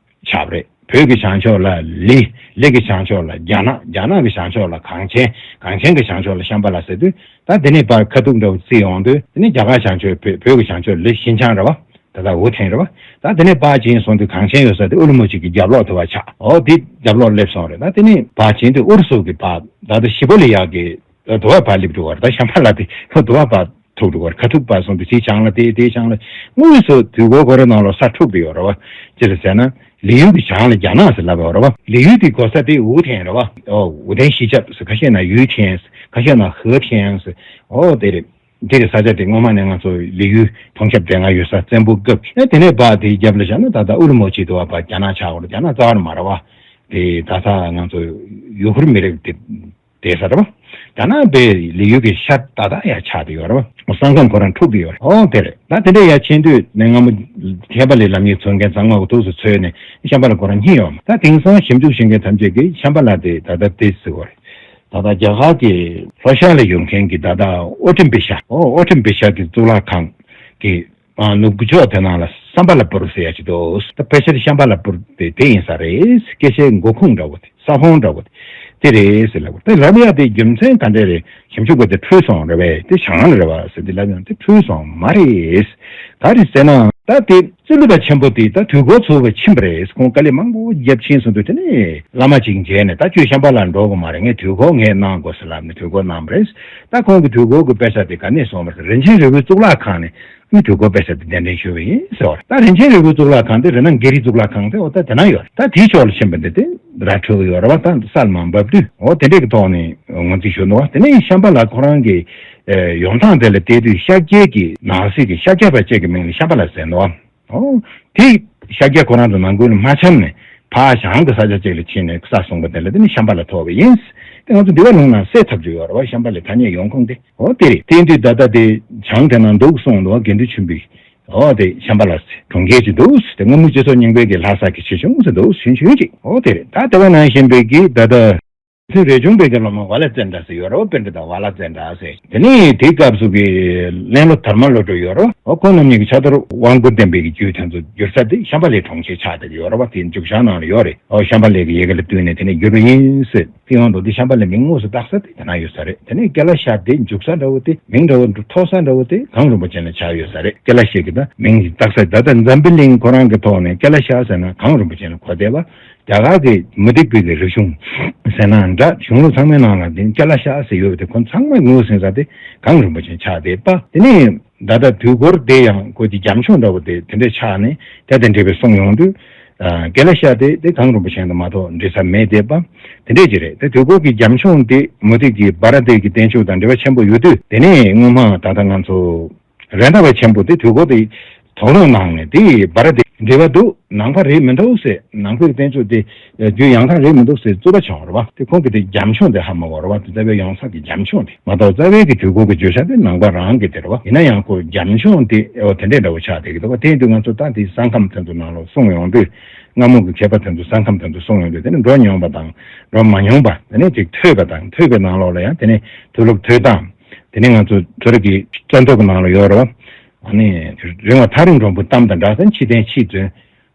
ཆགས་པ་རེད། བོད་ཀྱི་བྱང་ཕྱོགས་ལ་ལི། ལི་གི་བྱང་ཕྱོགས་ལ་རྒྱ་ནག། རྒྱ་ནག་གི་བྱང་ཕྱོགས་ལ་གངས་ཅན། གངས་ཅན་གྱི་བྱང་ཕྱོགས་ལ་ཤམ་བྷ་ལ་ཟེར་དུས། ད་དེ་ནས་ཕར་ཁ་ཐུག་འདྲ་བོ་བརྩིས་ཡོང་དུས་དེ་ནས་རྒྱ་གར་བྱང་ཕྱོགས། བོད་བོད་ཀྱི་བྱང་ཕྱོགས་ལི་ཤིན་ཅང་རེད་པ། ད་ལྟ་ཝུ་ཐེན་རེད་པ། ད་དེ་ནས་ཕར་ཕྱིན་སོང་དུས་གངས་ཅན་ཡོད་ས་དེ་ཨུ་ལུ་མོ་ཆི་གི་རྒྱབ་ལོགས་དེ་བ་ཆགས། འོ་དེ་རྒྱབ་ལོགས་སླེབས་སོང་རེད། ད་དེ་ནས་ཕར་ཕྱིན་དུས་ཨུ་རུ་སུ་གི་ཕར་ད་ལྟ་ཞི་པོ་ལི་ཡ་གི་དུ་བ་ཕར་སླེབས་འགྲོ་བ་རེད། ད་ཤམ་བྷ་ལ་དེ་དུ་བ་ཕར་ཐུག་འགྲོ་བར། ཁ་ཐུག་པ་སོང་དུས་དེའི་བྱང་ལ་དེ། དེའི་བྱང་ལ། དངོས་སུ་དུས་འཁོར་ཁོ་རའི་ནང་ལ་ས་འཁྲུགས་ཏེ་ཡོད་རེད་པ། ཅི་རེད་ཟེར་ན། ལི་ཡུལ་གྱི་བྱང་ལ་རྒྱ་ནག་ཟེར་ལབ་ཡོད་རེད་པ། ལི་ཡུལ་དེའི་གོ་ས་དེ་ཝུ་ཐེན་རེད་པ། ཨོ་ཝུ་ཐེན་གཞིས་ཆགས་ཟེར། ཁ་ཤས་ན་ཡུའུ་ཐེན་ཟེར། ཁ་ཤས་ན་ཧེ་ཐེན་ཟེར། ཨོ་དེ་རེད། དེ་རེད། ས་ཆ་དེ་སྔོན་མ་ནས་ང་ཚོ་ལི་ཡུལ་ཐོང་ཁྱབ་འདྲེ་ལྔ་ཡོད་ས། བཙན་པོ་སྐབས་ཀྱི། ཨེ་དེ་ནས་ཕར་དེའི་རྒྱབ་ལ་བཞག་ན་ད་ལྟ་ཨུ་ལུ་མོ་ཆི་དུ་བ་ཕར་རྒྱ་ནག་ཆགས་ཡོད་རེད། རྒྱ་ནག་རྩ་བ་ནས་མ་རེད་པ། དེ་ད་ལྟ་ང་ཚོ་ཡུ་གུར་མི་རིགས་དེ། དེ་ས་རེད་པ། ད་ནང་པའི་ལི་ཡུལ་གྱི་ཤར་ཏག་ཏག་ཡ་ཆགས་བསྡད་ཡོད་རེད་པ། ས་མཚམས་ཁོ་རང་འཁྲུགས་བསྡད་ཡོད་རེད། ཨོ་དེ་རེད། ད་དེ་འདྲ་ཡ་ཕྱིན་དུས་ནས་སྔ་མོ་མཁས་པ་ལས་ལམ་ཡིག་འཚོལ་མཁན་ཚང་མ་གི་ཐུགས་སུ་ཚོས་ནས་ཤམ་བྷ་ལ་ཁོ་རང་རྙེད་ཡོད་མ། ད་དེང་སང་ཞིབ་འཇུག་བྱེད་མཁན་ཐམས་ཅད་ཀྱིས་ཤམ་བྷ་ལ་དེ་ད་ལྟ་དེ་ཟེར་གོ་རེད། ད་ལྟ་རྒྱ་གར་གྱི་ལྷོ་ཤར་ལ་ཡོད་མཁན་གྱི་ད་ལྟ་ཨོ་ཊི་བི་ཤ། ཨོ་ཨོ་ཊི་བི་ཤ་གི་གཙུག་ལག་ཁང་གི་ནུབ་ཕྱོགས་དེ་ནང་ལ་སམ་བྷ་ལ་པུར་ཟེར་ཡ་ཅིག་འདུག། ད་ཕལ་ཆེར་ཤམ་བྷ་ལ་པུར་དེ་དེ་ཡིན་ས་རེད། སྐད་ཆའི་མགོ་ཁུངས་འདྲ་བོ་དེ། ས་ཁོངས་འདྲ་བོ་དེ་རེད་ཟེར་ལབ། དེ་ལབ་ཡ་དེ་རྒྱུ་མཚན་ག་འདྲ་རེད། ཞིབ་འཇུག་པ་དེ་འཁྲུལ་སོང་རེད་པས། དེ་བྱང་ལ་རེད་པ་ཟེར་དེ་ལབ་ཡང་དེ་འཁྲུལ་སོང་མ་རེད། ག་རེ་ཟེར་ན་ད་དེ་རྩོད་གླུ་པ་ཆེན་པོ་དེ་ད་དུས་འཁོར་ཚུགས་པ་ཕྱིན་པ་རེད། ཁོང་དཀའ་ལས་མང་པོ་བརྒྱབ་ཕྱིན་སོང་དུས་དེ་ནས་བླ་མ་ཅིག་མཇལ་ནས། ད་ཁྱོད་ཤམ་བྷ་ལ་འགྲོ་དགོས་མ་རེད། ངས་དུས་འཁོར་ངས་གནང་དགོས་ཟེར་ལབ་ནས་དུས་འཁོར་གནང་བ་རེད། ད་ཁོང་གི་དུས་འཁོར་གྱི་དཔེ་ཆ་དེ་ག་ནས་སོང་བ་རེད། རིན་ཆེན་རིལ་བུའི་གཙུག་ལག་ཁང་ནས། ནི་དུས་འཁོར་དཔེ་ཆ་དེ་གདན་འདྲེན་ཞུས་པ་ཡིན་ཟེར་བ་རེད། ད་རིན་ཆེན་རིལ་བུའི་གཙུག་ལག་ཁང་དེ་རེད་ན་གྷི་རི་གཙུག་ལག་ཁང་དེ་འོ་ད་དེ་ན་ཡོད་རེད། ད་དེའི་ཕྱོགས་ལ་ཕྱིན་པ་འདི་དེ་ར་འཕྲོད་ཀྱི་ཡོད་རེད་བ། ད་ས་ལ་མར་འབབ་དུས་འོ་དེ་འདྲས་ཀྱི་ཐོག་ནས་ངོས་འཛིན་ཞུ་འདུག་བ། དེ་ནས་ཤམ་བྷ་ལ་ཁོ་རང་གི་ཡོང་སྟངས་དེ་ལ་བལྟས་དུས་ཤཱཀྱའི་གི་ནང་གསེས་ཀྱི་ཤཱཀྱ་པ་ཅིག་གི་མིང་ལ་ཤམ་བྷ་ལ་ཟེར་འདུག་བ། འོ། དེ་ཤཱཀྱ་ཁོ་རང་ཚོ་ནང་ཁུལ་ལ་མ་འཆམ་ནས་ཕར་བྱང་གི་ས་ཆ་ཅིག་ལ་ཕྱིན་ནས་ས་བཟུང་པ་དེ་ལ་དེ་ནི་ཤམ་བྷ་ལ་ཐོགས་པ་ཡིན། དེ་ང་ཚོ་འདུལ་བ་ལུང་ནང་གསལ་ཐག་ཆོད་ཡོད་རེད་བ། ཤམ་བྷ་ལའི་ཐ་སྙད་ཡོང་ཁུངས་དེ། འོ་དེ་རེད། དེ་དུས་ད་ལྟ་དེ་བྱང་དེ་ན་འདུག་གསུངས་འདུག་བ། དགེ་འདུན་ཆོས་འཕེལ་གྱིས། འོ་དེ་ཤམ་བྷ་ལ་གྲོང་ཁྱེར་ཅིག་འདུག། དེ་སྔ་མོ་སྤྱི་ཚོགས་རྙིང་པའི་གི་ལྷ་ས་གི་ཆེ་ཆུང་ཟེར་འདུག་ཞུ་ཞུ་ཅིག། འོ་དེ་རེད། ད་ལྟ་བ་ནང་བཞིན་པའི་གི་ད་ལྟ། ཚོས་རས་ཆུང་པའི་གི་སློབ་མ་ཝ་ལ་ཙན་དྲ་ཟེར་ཡོད་རེད་བ། པཎྜི་ཏ་ཝ་ལ་ཙན་དྲ་ཟེར། དེ་ནས་དེའི་སྐབས་སུ་གི་གླེང་སློང་དར་མ་བློ་གྲོས་ཡོད་རེད་བ། ཁོང་རྣམ་གཉིས་ཀྱི་ཕྱག་རྡོར་དབང་བསྐུར་བསྟན་པའི་གི་རྒྱུད་དེ་ཚོ་བསྒྱུར་ས་དེ་ཤམྦྷ་ལའི་གྲོང་ཁྱེར་ཆགས་བསྡད་ཀྱི་ཡོད་རེད་བ། དེ་མཇུག་བྱང་ནང་ལ་ཡོད་རེད། ཨོ་ཤམྦྷ་ལའི་གི་ཡི་གེ་ལ་བསྟུན་ནས་དེ་ནས་བསྒྱུར་བ་ཡིན་ཟེར། དེ་ཡོང་དུས་དེ་ཤམྦྷ་ལའི་མིང་དངོས་སུ་བཏགས་ས་དེ་དེ་ན་ཡོད་ས་རེད། དེ་ནས་ཀེ་ལ་ཤ་དེ་འཇུག་ས་འདྲ་བོ་དེ་མིང་འདྲ་བོ་ཐོགས་ས་འདྲ་བོ་དེ་གངས་རིན་པོ་ཆེ་ལ་ཆགས་ཡོད་ས་རེད། ཀེ་ལ་ཤ་གི་ད་མིང་བཏགས་ས། ད་ལྟ་འཛམ་བུ་གླིང་ཁོ་རང་གི་ཐོག་ནས་ཀེ་ལ་ཤ་ཟེར་ན་གངས་རིན་པོ་ཆེ་ལ་གོ་བསྡད་པ། རྒྱ་གར་གྱི་མུ་སྟེགས་པའི་གི་རིག་གཞུང་ཟེར་ན་འདྲ། གཞུང་ལུགས་ཚང་མའི་ནང་ལ་དེ་ཀེ་ལ་ཤ་ཟེར་ཡོད་པ་དེ་ཁོ་ཚང་མས་ངོས་ཟིན་ས་དེ་གངས་རིན་པོ་ཆེ་ཆགས་བསྡད་པ། དེ་ནས་ད་ལྟ་དུས་འཁོར་དེ་ཡང་ཁོ་གི་རྒྱ་མཆོག་འདྲ་བོ་དེ་དེ་འདྲས་ཆགས་ནས་དེ་དང་འབྲེལ་བའི་གསུང་ཡོང་དུས། ཨ། ཀེ་ལ་ཤ་དེ་དེ་གངས་རིན་པོ་ཆེ་དང་མ་གཏོགས་འབྲེལ་ས་མེད་བསྡད་པ། དེ་འདྲས་ཅིག་རེད། དེ་དུས་འཁོར་གྱི་རྒྱ་མཆོག་དེ་མུ་སྟེགས་ཀྱི་བྷ་ར་ཏའི་གི་བསྟན་བཅོས་དང་འབྲེལ་བ་ཆེན་པོ་ཡོད་དུས། དེ་ནས་སྔོན་མ་ད་ལྟ་ང་ཚོ་རེད་མདའ་བ་ཆེན་པོ་དེ་དུས་འཁོར་དེ་དོགས་སློང་གནང་ནས་དེ་བྷ་ར་ཏའི་འབྲེལ་བ་འདུག་ནང་པ་རེད་མི་འདུག་ཟེར། ནང་པའི་བསྟན་བཅོས་དེ་རྒྱུད་ཡང་དག་རེད་མི་འདུག་ཟེར་རྩོད་པ་བྱུང་བ་རེད་བ། དེ་ཁོང་གིས་དེ་རྒྱ་མཆོག་དེ་ཧ་མ་གོ་བ་རེད་བ། དེ་རྩ་བའི་ཡོང་ས་གི་རྒྱ་མཆོག་དེ་མ་གཏོགས་རྩ་བའི་གི་དུས་འཁོར་གྱི་བརྗོད་བྱ་དེ་ནང་པ་རང་གི་དེ་རེད་བ། ཡིན་ན་ཡང་ཁོ་རྒྱ་མཆོག་དེ་ཨོ་དེ་འདྲས་འདྲ་བོ་ཆགས་བསྡད་ཀྱི་འདུག་བ། དེ་ཡིན་དུས་ང་ཚོ་ད་དེ་ས་ཁམས་དེ་ཚོ་ནང་ལ་གསུངས་ཡོང་དུས། སྔ་མོ་གི་མཁས་པ་དེ་ཚོ་ས་ཁམས་དེ་ཚོ་གསུངས་ཡོང་དུས། དེ་ནི་འགྲོ་མྱོང་བ་དང་འགྲོ་མ་མྱོང་བ། དེ་ནས་ཅིག་ཐོས་པ་དང་ཐོས་པའི་ནང་ལོགས་ལ་ཡང་དེ་ནས་དུས་ལུགས་ཐོས་སྟངས། དེ་ནས་ང་ཚོ་ཚོ་རིག་གི་རྩ་འདོད་ཀྱི་ནང་ལ་ཡོད་རེད་བ། ཨ་ནི་རིང་བ་ཐག་རིང་འགྲོན་པོ་གཏམ་དང་འདྲ་ཟེར། ཕྱི་བསྟན་ཕྱི་བཙོན།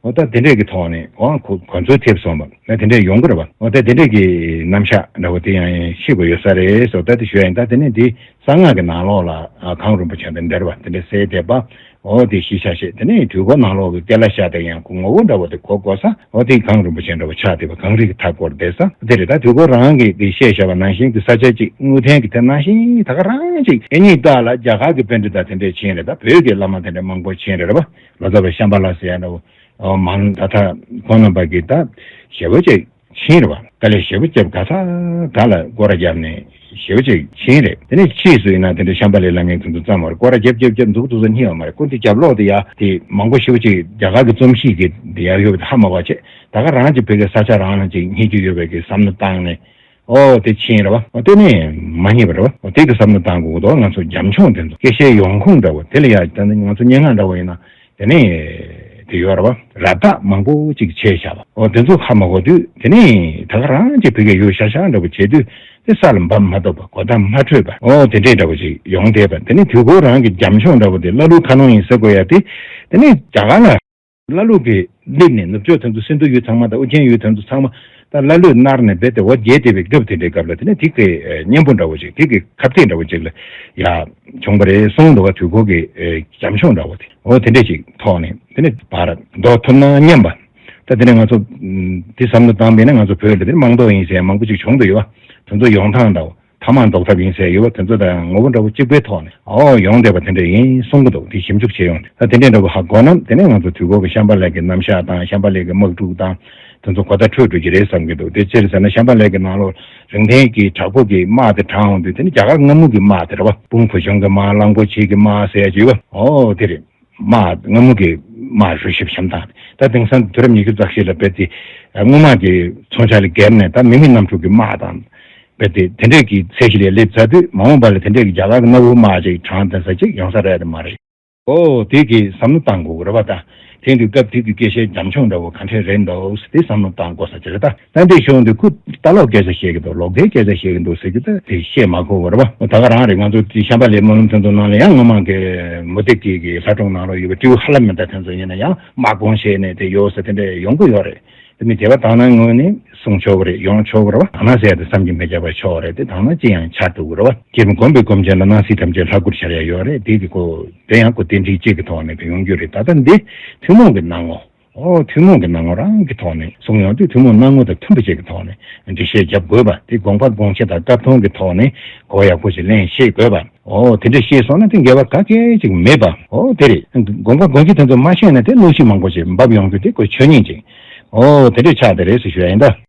འོ་ད་དེ་འདྲས་ཀྱི་ཐོག་ནས་འོ་ཁོ་གོ་འཛོལ་ཐེབས་སོང་བ་ན་དེ་འདྲས་ཡོང་གི་རེད་བ། འོ་ད་དེ་འདྲས་ཀྱི་རྣམ་གཞག་འདྲ་བོ་དེ་ཡང་ཤེས་དགོས་ཡོད་ས་རེད་ཟེར། ད་དེ་ཞུ་ཡ་ཡིན། ད་དེ་ནས་འདི་གསང་སྔགས་ཀྱི་ནང་ལོགས་ལ་གངས་རིན་པོ་ཆེ་དང་འབྲེལ་བ་དེ་འདྲས་གསལ་བསྡད་པ། འོ་དེ་གཞི་བཞག་བྱས། དེ་ནས་དུས་འཁོར་ནང་ལོགས་ཀྱི་ཀེ་ལ་ཤ་དེ་ཡང་ཁོ་ངོ་བོ་འདྲ་བོ་དེ་གོ་དགོས་ས། འོ་དེ་གངས་རིན་པོ་ཆེ་འདྲ་བོ་ཆགས་བསྡད་པ། གངས་རི་གི་མཐའ་བསྐོར་བསྡད་ས་དེ་རེད། ད་དུས་འཁོར་རང་གིས་དེ་བཤད་བཞག་པ་ནང་བཞིན་གྱི་ས་ཆ་གཅིག་དངོས་བསྟན་གྱི་དེ་ནང་བཞིན་ད་ག་རང་གཅིག་ཨེ་གཉིས་ལྟ་ལ་རྒྱ་གར་གྱི་པཎྜི་ཏ་དེ་འདྲས་ཕྱིན་རེད། ད་བོད་ཀྱི་བླ་མ་དེ་འདྲས་མང་པོ་ཕྱིན་རེད་རེད་བ། ལོ་ཙཱ་བ་ཤམྦྷ་ལ་ཟེར་ཡ་འདྲ་བོ། འོ་མང་ད་ད་ཁོང་རྣམ་པ་གིས་ད་ཞེ་པོ་ཅིག་ཕྱིན་རེད་བ། དཀའ་ལས་ཞེ་པོ་བརྒྱབ། ག་ས་ག་ལ་སྐོར་ར་བརྒྱབ་ནས་ཞེ་པོ་ཅིག་ཕྱིན་རེད། དེ་ནས་ཕྱིས་སུ་ཡིན་ན་དེ་འདྲ་ཤམྦྷ་ལའི་བླ་མའི་དེ་ཚོ་ཙམ་བར་སྐོར་ར་རྒྱབ་རྒྱབ་རྒྱབ་འདུག་འདུག་ས་རྙེད་པ་མ་རེད། སྐུ་འདི་རྒྱབ་ལོགས་དེ་ཡ་དེ་མང་པོ་ཞེ་པོ་ཅིག་རྒྱ་གར་གྱི་རྩོམ་གཤིས་ཀྱི་དེ་ཡ་ཡོད་པ་དེ་ཧ་མ་གོ་བྱས། ད་ག་རང་གི་བོད་ཀྱི་ས་ཆ་རང་ལ་ཅིག་རྙེད་རྒྱུ་ཡོད་པའི་གི་བསམ་བློ་བཏང་ནས། ཨོ་དེ་ཕྱིན་རེད་བ། ཨོ་དེ་ནས་མ་རྙེད་པ་རེད་བ། ཨོ་དེ་གི་བསམ་བློ་བཏང་དགོས་འདུག་ང་ཚོ་རྒྱ་མཆོག་དེ་ཚོ་སྐད་བཤད་ཡོང་ཁུངས་འདྲ་བོ་དེ་ལ་ཡ། ད་ནི་ང་ཚོ་སྙན་ངག་འདྲ་བོ་ཡིན་ན་དེ་ནས་དེ་ཡོད་རེད་བ། རབ་བཏགས་མང་པོ་ཅིག་བྱས་བཞག་པ། ཨོ་དེ་ཚོ་ཧ་མ་གོ་དུས་དེ་ནས་ད་ག་རང་ཅིག་བོད་སྐད་ཡོད་ཤག་ཤག་འདྲ་བོ་བྱེད་དུས་དེ་ས་ལ་འབབ་མ་ཐུབ་པ། གོ་བརྡ་མ་འཕྲོད་པ། ཨོ་དེ་འདྲས་འདྲ་བོ་ཅིག་ཡོང་བསྡད་པ། དེ་ནས་དུས་འཁོར་རང་གི་རྒྱ་མཆོག་འདྲ་བོ་དེ་ཀླ་ཀློའི་ཁ་ནང་ཡིན་ཟེར་དགོས་ཡ་དེ། དེ་ནས་རྒྱ་གར་ལ། ཀླ་ཀློ་གི་སླེབས་ནས་ནུབ་ཕྱོགས་དེ་ཚོ་སིན་དྷུ་ཡུལ་ཚང་མ་དང་ཨུ་རྒྱན་ཡུལ་དེ་ཚོ་ཚང་མ་ད་ཀླ་ཀློས་མནར་ནས་རྦད་དེ་འོ་བརྒྱལ་བསྡད་པའི་སྐབས་དེ་འདྲའི་སྐབས་ལ། དེ་ནས་དེ་གི་གཉེན་པོ་འདྲ་བོ་ཅིག་དེ་གི་ཁ་གཏད་འདྲ་བོ་ཅིག་ལ་ཡ་བྱུང་བ་རེད་གསུངས་འདུག་བ། དུས་འཁོར་གི་རྒྱ་མཆོག་འདྲ་བོ་དེ་འོ་དེ་འདྲས་ཅིག་ཐོག་ནས་དེ་ནས་བར་འདོགས་ཐུབ་ན་སྙམ་པ། ད་དེ་ནས་ང་ཚོ་དེ་བསམ་བློ་བཏང་བས་ན་ང་ཚོ་བོད་ལ་དེ་མང་དུ་ཡིན་ཟེར་མང་པོ་ཅིག་བྱུང་འདུག་ཡོད་བ། དེ་ཚོ་ཡོང་སྟངས་འདྲ་བོ། ཐ་མག་འདོགས་ཐབས་ཡིན་ཟེར་ཡོད་པ་དེ་ཚོ་དང་ངོ་བོ་འདྲ་བོ་གཅིག་པའི་ཐོག་ནས་ཨོ་ཡོང་བསྡད་པ་དེ་འདྲ་ཡིན་གསུང་གི་འདུག་དེ་ཞིབ་འཇུག་བྱས་ཡོང་དུས་ད་དེ་འདྲའི་འདྲ་བོ་ཧ་གོ་ན། དེ་ནས་ང་ཚོ་དུས་འཁོར་གྱི་ཤམྦྷ་ལ་གི་རྣམ་གཞག་དང་ཤམྦྷ་ལ་གི་དམག་འཁྲུག་དང་དེ་ཚོ་གོ་བརྡ་འཕྲོད་འགྲོ་གི་རེད་བསམ་གྱི་འདུག་དེ་ཅི་རེད་ཟེར་ན་ཤམྦྷ་ལ་གི་ནང་ལོགས་རིང་ཐུང་གི་དྲག་པོ་གི་དམག་དེ་དྲངས་ཡོང་དུས་དེ་ནི་རྒྱ་གར་སྔ་མོ་གི་དམག་དེ་རེད་བ། དཔུང་བུ་ཆུང་གི་དམག། གླང་པོ་ཆེ་གི་དམག་ཟེར་ཡ་ཅིག་ཡོད་པ། ཨོ་དེ་རེད། དམག་སྔ་མོ་གི་དམག་རུ་ཤིབ་བཤམས་སྟངས་དེ། ད་དེང་སང་དུས་རབས་ཉི་ཤུ་རྩ་བཞི་ལ་རྦད་དེ་སྔོན་མ་གི་མཚོན་ཆ་ལས་བརྒལ་ནས་ད་མི་མེད་གནམ་གྲུ་གི་དམག་དང་རྦད་དེ་དེ་འདྲས་ཀྱི་ཚད་གཞི་ལ་སླེབས་ཚར་དུས་མ་འོངས་པ་ལ་དེ་འདྲས་ཀྱི་རྒྱ་གར་གྱི་གནའ་བོའི་དམག་ཅིག་དྲངས་བསྡད་ས་ཅིག་ཡོང་ས་རེད་དམ་མ་རེད། ཨོ་དེ་གི་བསམ་བློ་བཏང་དགོས་ཀྱི་རེད་བ། ད་དེང་དུས་སྐབས་དེ་གི་སྐད་ཆའི་རྒྱ་མཆོག་འདྲ་བོ་ག་འདྲས་རེད་འདུག་དེ་བསམ་བློ་བཏང་དགོས་ས་ཅིག་རེད་ད། ད་འདི་ཤོད་དུས་ཁོ་ལྟ་ལོག་སྐད་ཆ་བཤད་ཀྱི་འདུག་ལོག་ལྟའི་སྐད་ཆ་བཤད་ཀྱི་འདུག་ཟེར་རྒྱུ་ད་དེ་བཤད་མ་དགོས་པ་རེད་བ། ད་ག་རང་རེད། ང་ཚོ་དེ་ཤམྦྷ་ལའི་སྨོན་ལམ་དེ་ཚོ་ནང་ལ་ཡང་སྔོན་མ་གི་མུ་སྟེགས་ཀྱི་གི་ལྷ་སྒྲུང་ནང་ལ་ཡོད་པའི་སྤྲེའུ་ཧ་ལམ་མི་ད་དེ་ཚོ་ཡིན་ན་ཡང་དམག་དཔུང་བྱས་ནས་དེ་ཡོད་ཟེར་དེ་འདྲ་ཡོང་གི་ཡོད་རེད། དེ་མི་དེ་བ་དག་སྣང་ངོས་ནས་གསུང་ཆོག་གི་རེད། ཡོང་ཆོག་གི་རེད་བ། དག་སྣང་ཟེར་ཡ་དེ་བསམ་གྱིས་མི་ཁྱབ་པ་ཆོག་རེད། དེ་དག་སྣང་ཅི་ཡང་ཆགས་འགྲོ་གི་རེད་བ། སྐྱེས་བུ་སྒོམ་པའི་སྒོམ་ཆེན་ལ་སྣང་སྲིད་ཐམས་ཅད་ལྷ་སྐུར་ཤར་ཡ་ཡོད་རེད། དེ་གི་ཁོ་དེ་ཡང་ཁོ་རྟེན་འབྲེལ་གཅིག་གི་ཐོག་ནས་དེ་ཡོང་རྒྱུ་རེད། ད་ལྟ་འདི་ཐུན་མོང་གི་སྣང་ངོ། ཨོ་ཐུན་མོང་གི་སྣང་ངོ་རང་གི་ཐོག་ནས་གསུང་ཡོང་དུས་ཐུན་མོང་སྣང་ངོ་དང་མཐུན་པ་ཅིག་གི་ཐོག་ནས་འགྲེལ་བཤད་རྒྱབ་དགོས་པ་དེ་དགོངས་པ་དགོངས་གཞི་དང་སྐབས་མཐོང་གི་ཐོག་ནས་གོ་བ་ཡག་པོ་ཞིག་ལེན་ཤེས་དགོས་པ། ཨོ་དེ་འདྲ་ཤེས་སོང་ན་དེ་འགལ་བ་ག་གེ་ཅིག་མེད་པ། ཨོ་དེ་རེད། དགོངས་པ་དགོངས་གཞི་དེ་ཚོ་མ་ཤེས་ན་དེ་གནོད་གཞི་མང་པོ་ཞིག་འབབ་ཡོང་རྒྱུ་དེ་ཁོ་ཆོས་ཉིད་ཅིག་ཨོ་དེ་འདྲ་ཆགས་བསྡད་རེད་ཟེར་ཞུ་ཡ་ཡིན་ད།